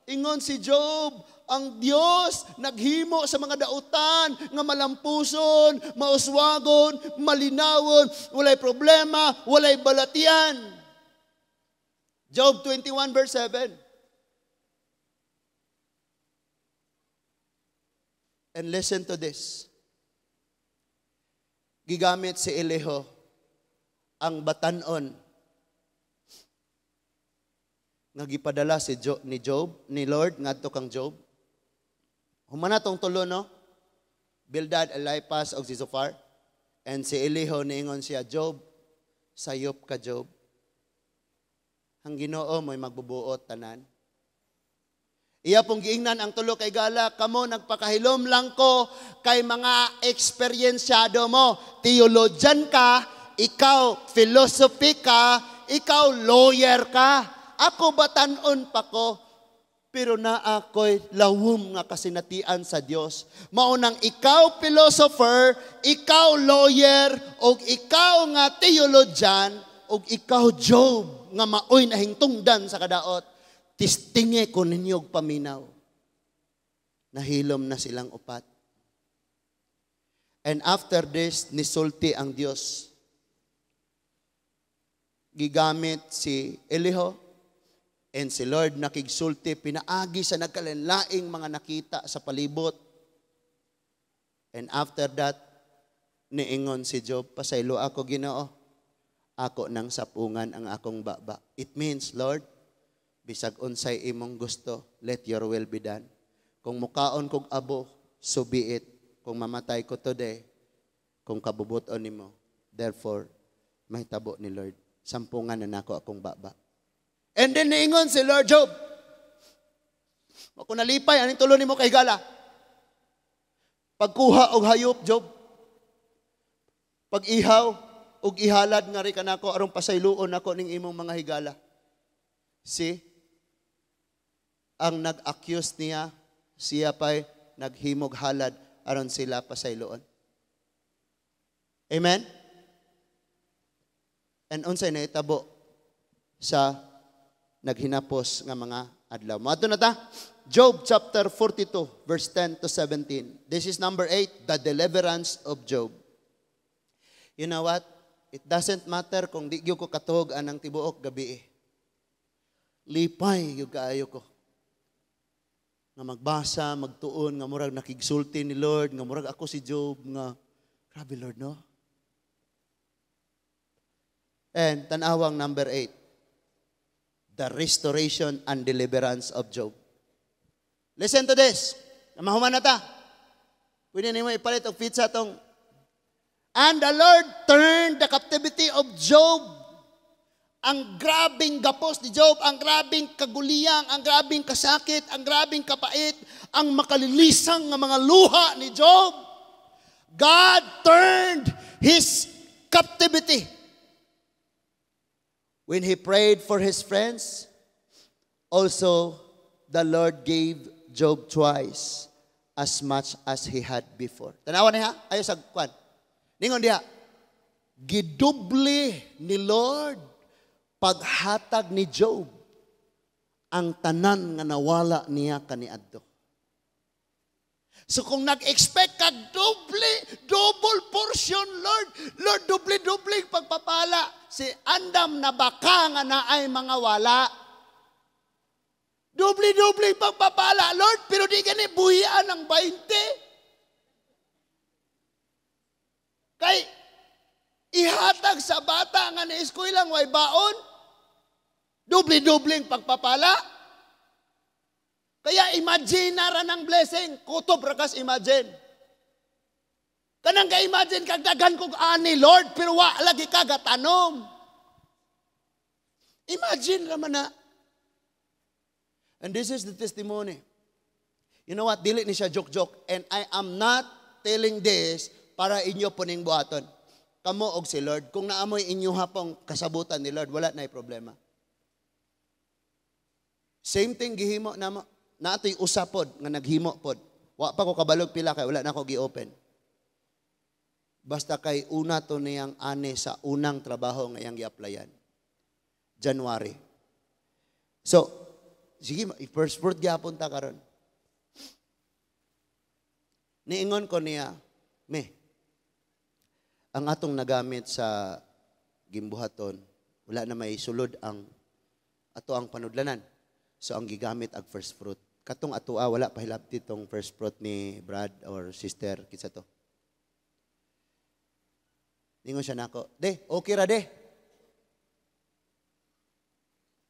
Ingon si Job, ang Dios naghimo sa mga dautan nga malampuson, mauswagon, malinawon, walay problema, walay balatian. Job 21 verse 7. And listen to this. Gigamit si Elihu ang batanon nga gipadala si ni Job, ni Lord ngadto kang Job. Humana tong tulo, no? Bildad, Eliphaz ug si Zophar. And si Elihu niingon siya, "Job, sayop ka, Job. Ang Ginoo mo'y magbubuot tanan." Iya pong giingnan ang tulo kay gala, "Kamo nagpakahilom lang ko kay mga eksperyensyado mo. Theologian ka, ikaw philosophy ka, ikaw lawyer ka. Ako batanon pa ko, pero naa ko'y lawom nga kasinatian sa Dios. Maunang ikaw philosopher, ikaw lawyer, og ikaw nga theologian, og ikaw Job nga maoy nahingtungdan sa kadaot. Tistinge ko ninyo og paminaw." Nahilom na silang upat. And after this, nisulti ang Dios. Gigamit si Elihu, and si Lord nakigsulti, pinaagi sa nagkalanlaing mga nakita sa palibot. And after that, niingon si Job, "Pasaylo ako, Ginoo, ako nang sapungan ang akong baba." It means, "Lord, bisag unsay imong gusto, let your will be done. Kung mukaon kog abo, so be it. Kung mamatay ko today, kung kabubuton nimo, therefore, mahitabo ni Lord. Sampungan na nako akong baba." And then niingon si Lord, "Job, ako nalipay, aning tulo nimo kay gala. Pagkuha og hayop, Job. Pag-ihaw og ihalad nga ri kanako aron pasayloon ako ning imong mga higala." See? Ang nag-accuse niya, siya pa'y naghimog halad aron sila pasayloon. Amen? And unsay nahitabo sa naghinapos nga mga adlaw? Moadto na ta. Job chapter 42 verse 10 to 17. This is number 8, the deliverance of Job. You know what? It doesn't matter kung di gyud ko katuog anang tibuok gabi eh. Lipay gyud kaayo ko nga magbasa, magtuon, nga murag nakigsulti ni Lord, nga murag ako si Job, nga, grabe, Lord, no? And tanawang number 8, the restoration and deliverance of Job. Listen to this. Mahuman na ta. Pwede nimo ipalit og pizza tong. And the Lord turned the captivity of Job. Ang grabing gapos ni Job, ang grabing kaguliyang, ang grabing kasakit, ang grabing kapait, ang makalilisang nga mga luha ni Job. God turned his captivity. When he prayed for his friends, also the Lord gave Job twice as much as he had before. Tanawa niya, ayo sa kwan. Ningon diha, gidoble ni Lord paghatag ni Job ang tanan nga nawala niya kaniadto. So kung nag-expect ka doble, double portion, Lord, Lord, doble-doble pagpapala. Si andam na baka nga naay mga wala. Doble-doble pagpapala, Lord, pero di gani buhian ang 20. Kay ihatag sa bata nga ni-eskwela way baon, doble-dobleng pagpapala. Kaya imagine na ra ng blessing. Kutob ra kas imagine. Kanang ka-imagine kag daghan kog ani, Lord, pero wa lagi ka gatanom. Imagine ra man na. And this is the testimony. You know what? Dili ni siya joke-joke. And I am not telling this para inyo puning buhaton. Kamo og si Lord. Kung naamoy inyo hapong kasabutan ni Lord, wala na problema. Same thing gihimo namo. Naatoy usa pod nga naghimo pod. Wa pa ko kabalog pila kay wala na ko gi-open. Basta kay una to niyang ane sa unang trabaho nga iyang gi-applyan. January. So, sige, first fruit gyapon ta karon. Niingon ko niya, "Me, ang atong nagamit sa gimbuhaton, wala na may sulod ang ato ang panudlanan. So ang gigamit ag first fruit. Katong atoa wala pa hilabti tong first fruit ni Brad or sister kinsa to." Ningon siya nako, "De, okay ra de."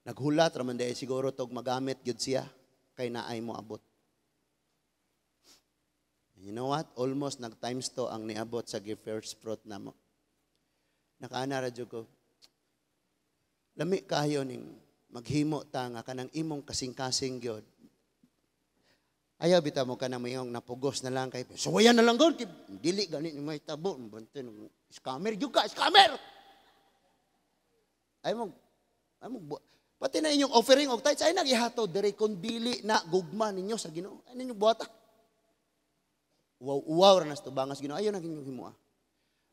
Naghulat ra man de siguro tog magamit gyud siya kay naay mo abot. You know what? Almost nag times to ang niabot sa give first fruit namo. Nakaana ra jud ko. Lami kayo ning maghimo ta nga kanang imong kasing-kasing gyud. Ayaw bitaw mo kanang mayong napugos na lang kay suwayan na lang gud kay dili gani ni may tabo banten scammer jud ka, scammer. Ay mo pati na inyong offering og tithes ay nagihato diri kon dili na gugma ninyo sa Ginoo. Ay ninyo buhata. Uwaw uwaw ra nas tubangas Ginoo. Ayaw na inyong himoa.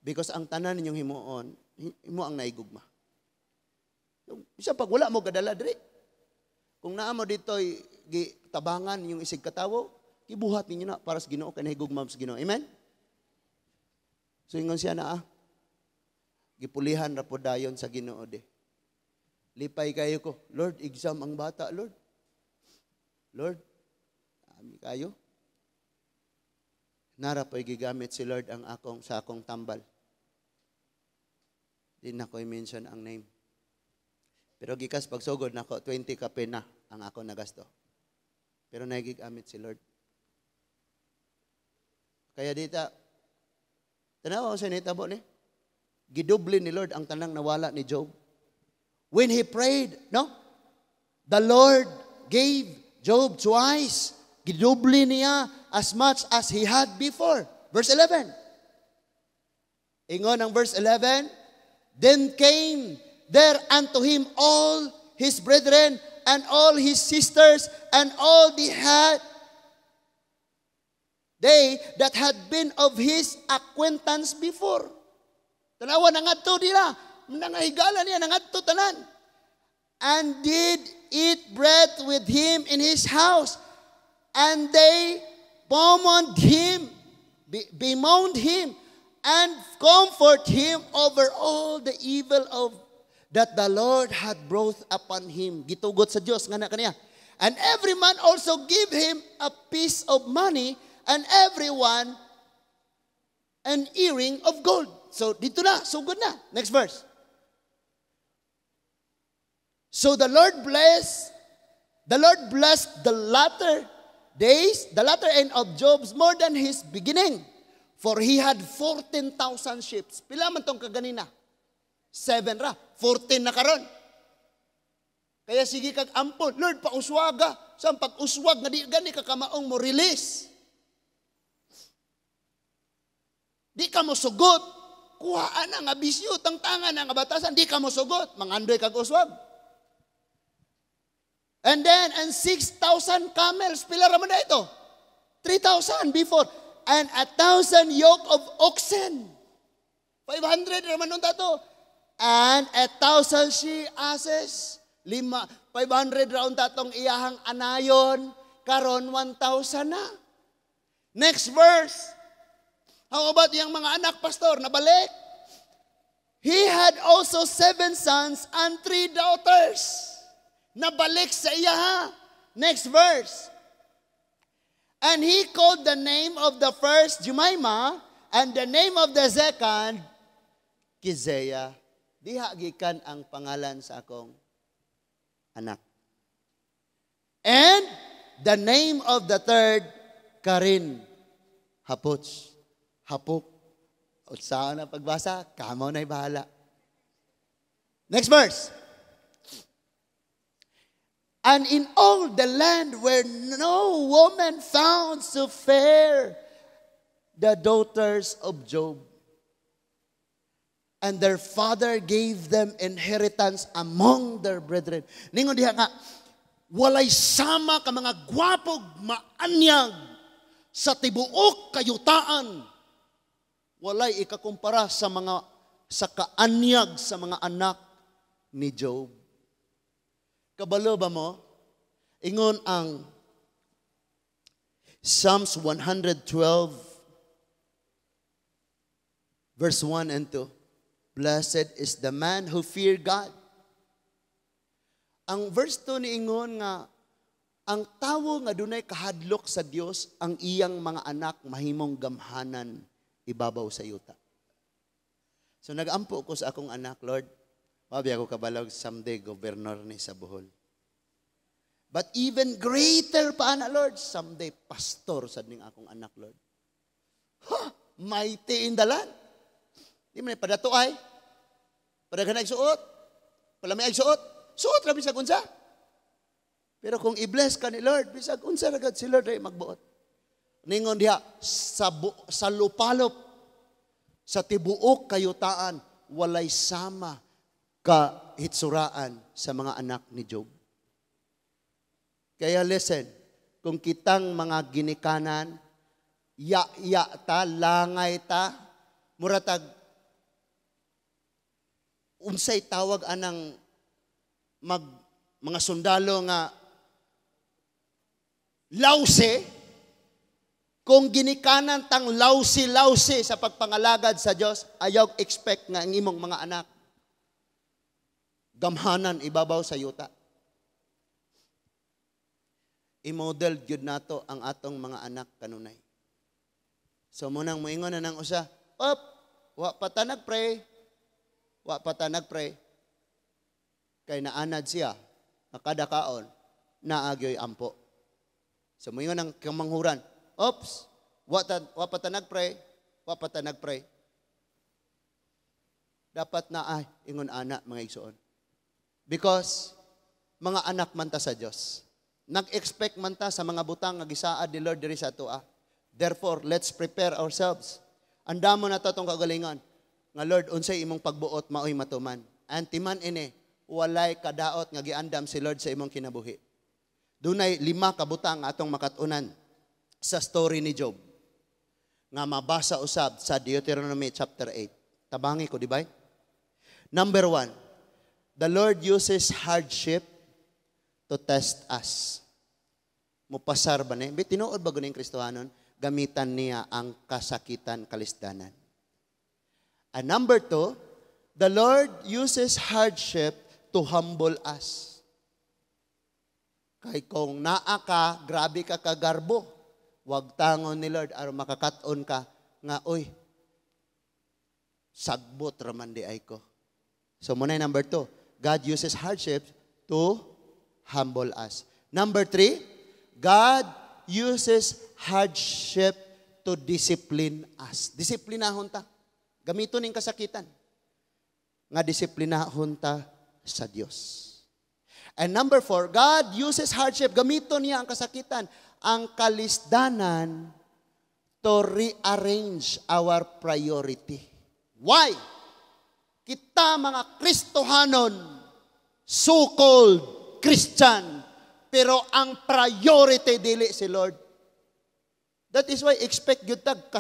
Because ang tanan ninyong himuon, himo ang naigugma. Bisa pag wala mo gadala diri. Kung naa mo dito tabangan yung isig katawo, gibuhat ninyo na para sa Ginoo kay nahigugma sa Ginoo. Amen? So ingon siya na ah, gipulihan ra po dayon sa Ginoo de. Lipay kayo ko. "Lord, exam ang bata, Lord. Lord, ami kayo." Nara po'y gigamit si Lord ang akong sa akong tambal. Di na ko i-mention ang name. Pero gikas pagsugod nako 20 kape na ang ako nagasto. Pero nagigamit si Lord. Kaya dita, tanawa ko sa nitabo ni. Gidoble ni Lord ang tanang nawala ni Job. When he prayed, no? The Lord gave Job twice. Gidoble niya as much as he had before. Verse 11. Ingon ang verse 11, "Then came there unto him all his brethren and all his sisters and all the had they that had been of his acquaintance before. Tanawa, nangadto nila. Nangahigala niya, nangadto tanan. And did eat bread with him in his house. And they bemoaned him, and comfort him over all the evil of that the Lord had brought upon him. Gitugot sa Dios nga na kaniya. And every man also give him a piece of money and everyone an earring of gold. So dito na, sugod na. Next verse. So the Lord blessed the latter days, the latter end of Job's more than his beginning. For he had 14,000 sheep. Pila man tong kaganina? 7 ra. 14 na karon. Kaya sige kag ampo, "Lord, pauswaga." Sa pag-uswag nga di gani ka kamaong mo release. Di ka mo sugot. Kuhaan na nga bisyo, tangtangan na nga batasan, di ka mo sugot. Mangandoy kag uswag. And then, and 6,000 camels. Pila raman na ito? 3,000 before. And 1,000 yoke of oxen. 500 raman nun tato. And 1,000 she asses. Lima, 500 raon tatong iyahang anayon. Karon 1,000 na. Next verse. How about yung mga anak, Pastor? Nabalik. He had also seven sons and three daughters. Nabalik sa iya ha. Next verse. And he called the name of the first Jemima and the name of the second Keziah. Diha gikan ang pangalan sa akong anak. And the name of the third, Keren Happuch. Hapuk. Unsaon na pagbasa, kamo na'y bahala. Next verse. And in all the land were no woman found so fair the daughters of Job. And their father gave them inheritance among their brethren. Ningon diha nga, walay sama ka mga gwapog maanyag sa tibuok kayutaan. Walay ikakumpara sa kaanyag sa mga anak ni Job. Kabalo ba mo? Ingon ang Psalms 112 verse 1 and 2. Blessed is the man who fear God. Ang verse 2 niingon nga ang tawo nga dunay kahadlok sa Dios, ang iyang mga anak mahimong gamhanan ibabaw sa yuta. So nagampo ko sa akong anak, "Lord, Mabi ako kabalog someday governor ni sa Bohol. But even greater pa na, Lord, someday pastor sad ning akong anak, Lord." Ha! Mighty in the land. Di man padato ay. Padaghan ay suot. Palami ay suot. Suot ra bisag unsa. Pero kung i-bless ka ni Lord, bisag unsa ra gad si Lord ay magbuot. Ningon diha sa lupalop sa tibuok kayutaan, walay sama ka hitsuraan sa mga anak ni Job. Kaya listen, kung kitang mga ginikanan, ya-ya ta, langay ta, muratag, unsay tawag anang mga sundalo nga lause, kung ginikanan tang lause-lause sa pagpangalagad sa Dios, ayaw expect nga ang imong mga anak gamhanan ibabaw sa yuta. I-model gyud nato ang atong mga anak kanunay. So munang moingon na nang usa, "Op, wa pa ta nagpray. Wa pa ta nagpray." Kay naanad siya, nga kada kaon, naa gyoy ampo. So moingon ang kamanghuran, "Ops, wa pa ta nagpray, wa pa ta nagpray." Dapat na ay ingon ana, mga igsoon. Because mga anak man ta sa Dios. Nag-expect man ta sa mga butang nga gisaad ni Lord diri sa atoa. Therefore, let's prepare ourselves. Andamo na to atong kagalingon. Nga, "Lord, unsay imong pagbuot maoy matuman." And timan ini, walay kadaot nga giandam si Lord sa imong kinabuhi. Dunay lima ka butang atong makatunan sa story ni Job nga mabasa usab sa Deuteronomy chapter 8. Tabangi ko, di ba? Number 1, the Lord uses hardship to test us. Mupasar ba ni? Tinuod ba guning Kristohanon? Gamitan niya ang kasakitan, kalisdanan. And number 2, the Lord uses hardship to humble us. Kay kung naa ka, grabe ka kagarbo. Wag tangon ni Lord aron makakaton ka nga, "Oy, sagbot raman di ay ko." So muna, number 2, God uses hardship to humble us. Number 3, God uses hardship to discipline us. Disiplinahon ta. Gamiton ning kasakitan nga disiplinahon ta sa Dios. And number 4, God uses hardship. Gamiton niya ang kasakitan, ang kalisdanan, to rearrange our priority. Why? Kita mga Kristohanon, so-called Christian, pero ang priority dili si Lord. That is why expect gyud tag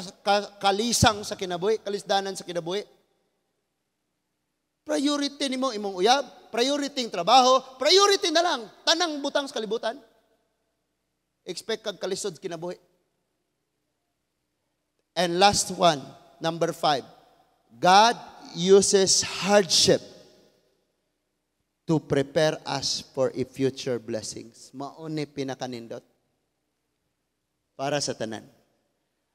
kalisang sa kinabuhi, kalisdanan sa kinabuhi. Priority nimo imong uyab, priority ang trabaho, priority na lang tanang butang sa kalibutan. Expect kag kalisod sa kinabuhi. And last one, number 5, God uses hardship to prepare us for a future blessings. Mao ni pinakanindot para sa tanan.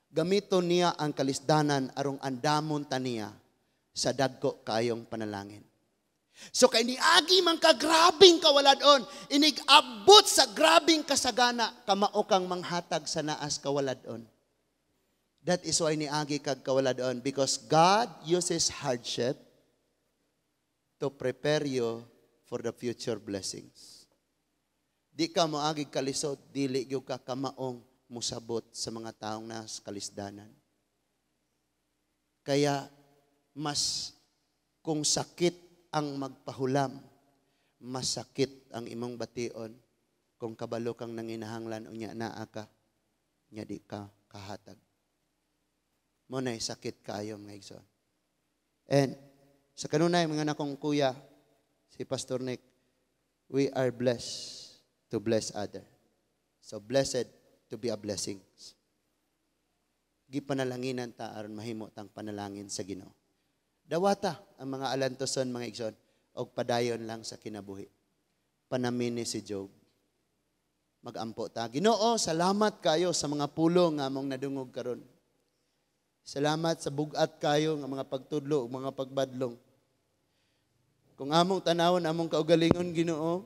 Gamiton niya ang kalisdanan arong andamon ta niya sa dagko kayong panalangin. So kay niagi man ka grabing kawaladon, inig-abot sa grabing kasagana, kamao kang manghatag sa naas kawaladon. That is why niagi kag kawaladon, because God uses hardship to prepare you for the future blessings. Di ka moagi kalisod, dili gyud ka kamaong musabot sa mga taong nas kalisdanan. Kaya mas kung sakit ang magpahulam, masakit ang imong bation kung kabalo kang nanginahanglan unya naa ka, nya di ka kahatag. Mo na sakit kayo, mga igsoon. And sa kanunay mga nakong kuya, si Pastor Nick, we are blessed to bless other. So blessed to be a blessing. Gipanalanginan ta aron mahimo tang panalangin sa Ginoo. Dawata ang mga alantoson, mga igsoon, og padayon lang sa kinabuhi. Panamini si Job. Magampo ta. Ginoo, salamat kayo sa mga pulong nga among nadungog karon. Salamat sa bugat kayo nga mga pagtudlo ug mga pagbadlong. Kung among tanawon among kaugalingon, Ginoo,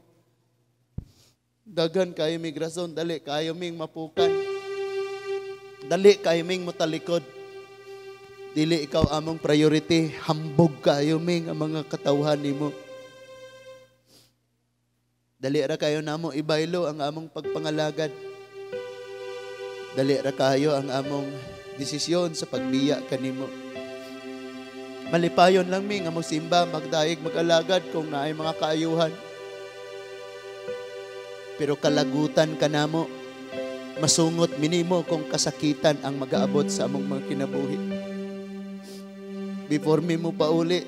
daghan kayo mig rason, dali kayo ming mapukan. Dali kayo ming mutalikod. Dili ikaw among priority, hambog kayo ming ang mga katawhan nimo. Dali ra kayo namo ibaylo ang among pagpangalagad. Dali ra kayo ang among desisyon sa pagbiya kanimo. Malipayon lang mi nga mosimba, magdayeg, mag-alagad kung naay mga kaayuhan. Pero kalagutan ka namo, masungot minimo kung kasakitan ang magaabot sa among mga kinabuhi. Before mi mo pauli,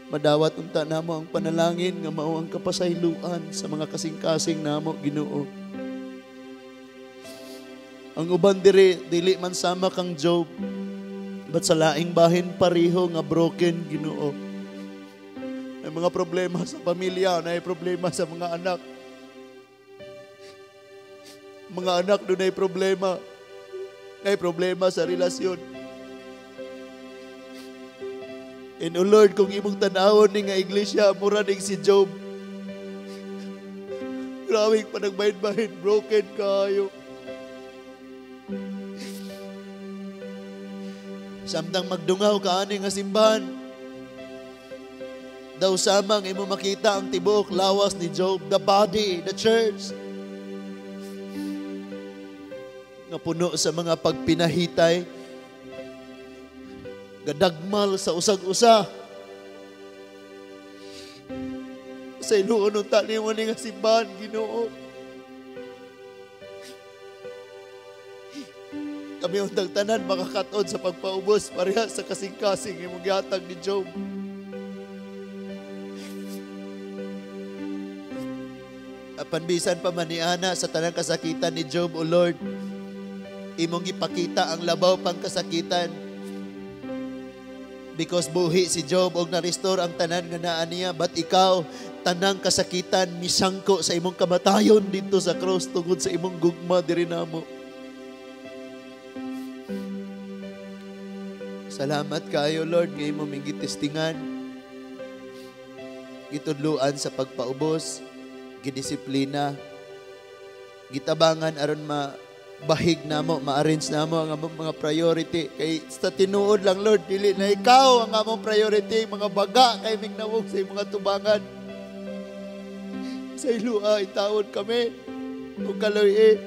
madawat unta namo ang panalangin nga mao ang kapasayloan sa mga kasing-kasing namo, Ginoo. Ang uban diri dili man sama kang Job, but sa laing bahin pareho nga broken, Ginoo. May mga problema sa pamilya, may problema sa mga anak. Mga anak doon ay problema. May problema sa relasyon. And O Lord, kung imong tanawon ni nga iglesia, mura ning si Job. Grabe panagbahin-bahin, broken kayo. Samtang magdungaw ka ani nga simbahan, daw samang imo makita ang tibuok lawas ni Job, the body, the church, nga puno sa mga pagpinahitay, gadagmal sa usag-usa. Pasayloon unta nimo ni nga simbahan, Ginoo. Kami untang tanan makakatod sa pagpaubos pareha sa kasing-kasing imong gihatag ni Job. Apan bisan pa man ni ana sa tanang kasakitan ni Job, O Lord, imong gipakita ang labaw pang kasakitan. Because buhi si Job og na-restore ang tanan nga naa niya, but ikaw tanang kasakitan misangko sa imong kamatayon didto sa cross tungod sa imong gugma diri namo. Salamat kaayo, Lord, nga imong gitestingan, gitudluan sa pagpaubos, gidisiplina, gitabangan aron mabahig namo, ma-arrange namo ang among mga priority. Kay sa tinuod lang, Lord, dili na ikaw ang among priority, mga baga kay mignawog sa imong tubangan. Sa ilua, itawon kami ug kaloy.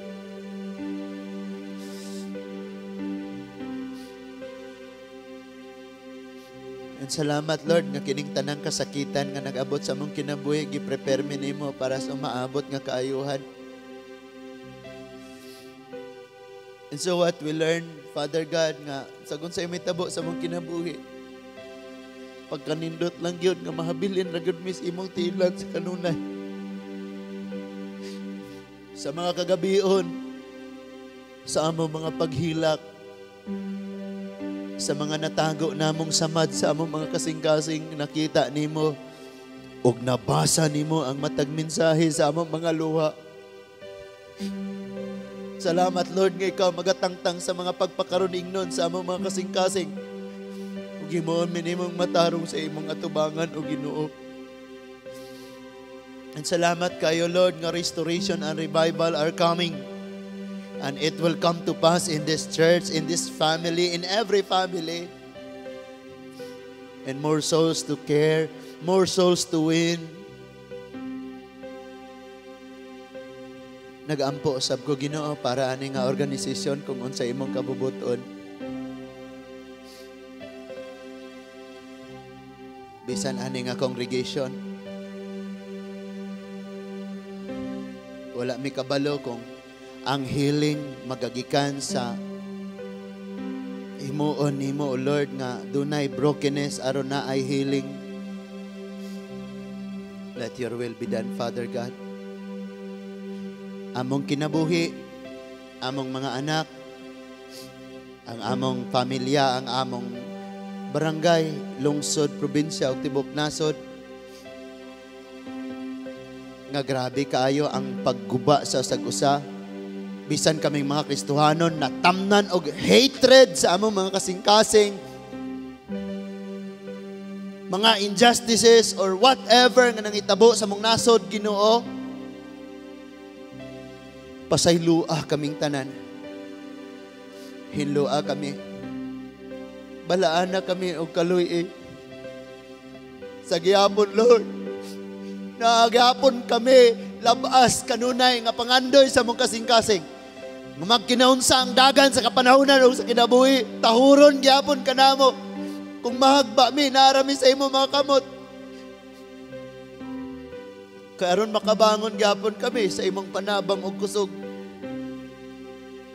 And salamat, Lord, nga kining tanang kasakitan nga nag-abot sa among kinabuhi, gi-prepare mi nimo para sa umaabot nga kaayuhan. And so what we learn, Father God, nga sagun sa imong tabo sa among kinabuhi, pagkanindot lang gyud nga mahabilin ra gyud mis imong tilan sa kanunay. Sa mga kagabion, sa among mga paghilak, sa mga natago namong samad sa among mga kasing-kasing, nakita nimo ug nabasa nimo ang matag mensahe sa among mga luha. Salamat, Lord, nga ikaw magatangtang sa mga pagpakaroon sa among mga kasing-kasing. Ug himuon mi nimong matarong sa imong atubangan o Ginoo. And salamat kayo, Lord, nga restoration and revival are coming. And it will come to pass in this church, in this family, in every family. And more souls to care, more souls to win. Nagampo sab ko, Ginoo, para ani nga organisasyon kung unsa imong kabubuton. Bisan ani nga congregation, wala mi kabalo kung ang healing magagikan sa himuon nimo, O Lord, nga dunay brokenness aron na ay healing. Let your will be done, Father God. Among kinabuhi, among mga anak, ang among pamilya, ang among barangay, lungsod, probinsya ug tibok nasod, nga grabe kaayo ang pagguba sa usag-usa. Bisan kaming mga Kristohanon natamnan og hatred sa among mga kasing-kasing, mga injustices or whatever nga nangitabo sa among nasod, Ginoo, pasaylua kaming tanan. Hinlua kami. Balaan na kami og kaluy. Sa gihapon, Lord, naagapon kami labas kanunay nga pangandoy sa among kasing-kasing. Magkinaunsa ang dagan sa kapanahonan o sa kinabuhi, tahuron gyapon kanamo. Kung mahagba mi, naarami sa imo mga kamot. Karon makabangon gyapon kami sa imong panabang og kusog.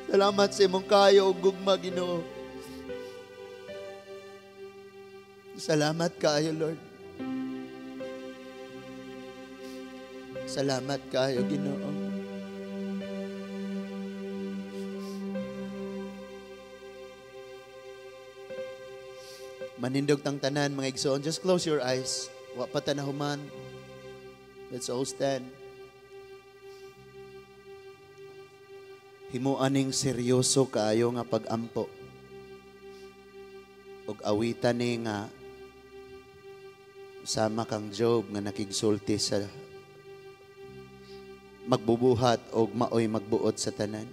Salamat sa imong kayo og gugma, Ginoo. Salamat kaayo, Lord. Salamat kaayo, Ginoo. Manindog tang tanan, mga igsoon. Just close your eyes. Wa pa ta nahuman. Let's all stand. Himuan ning seryoso kaayo nga pag-ampo. Ug awitan ni nga sama kang Job nga nakigsulti sa magbubuhat og maoy magbuot sa tanan.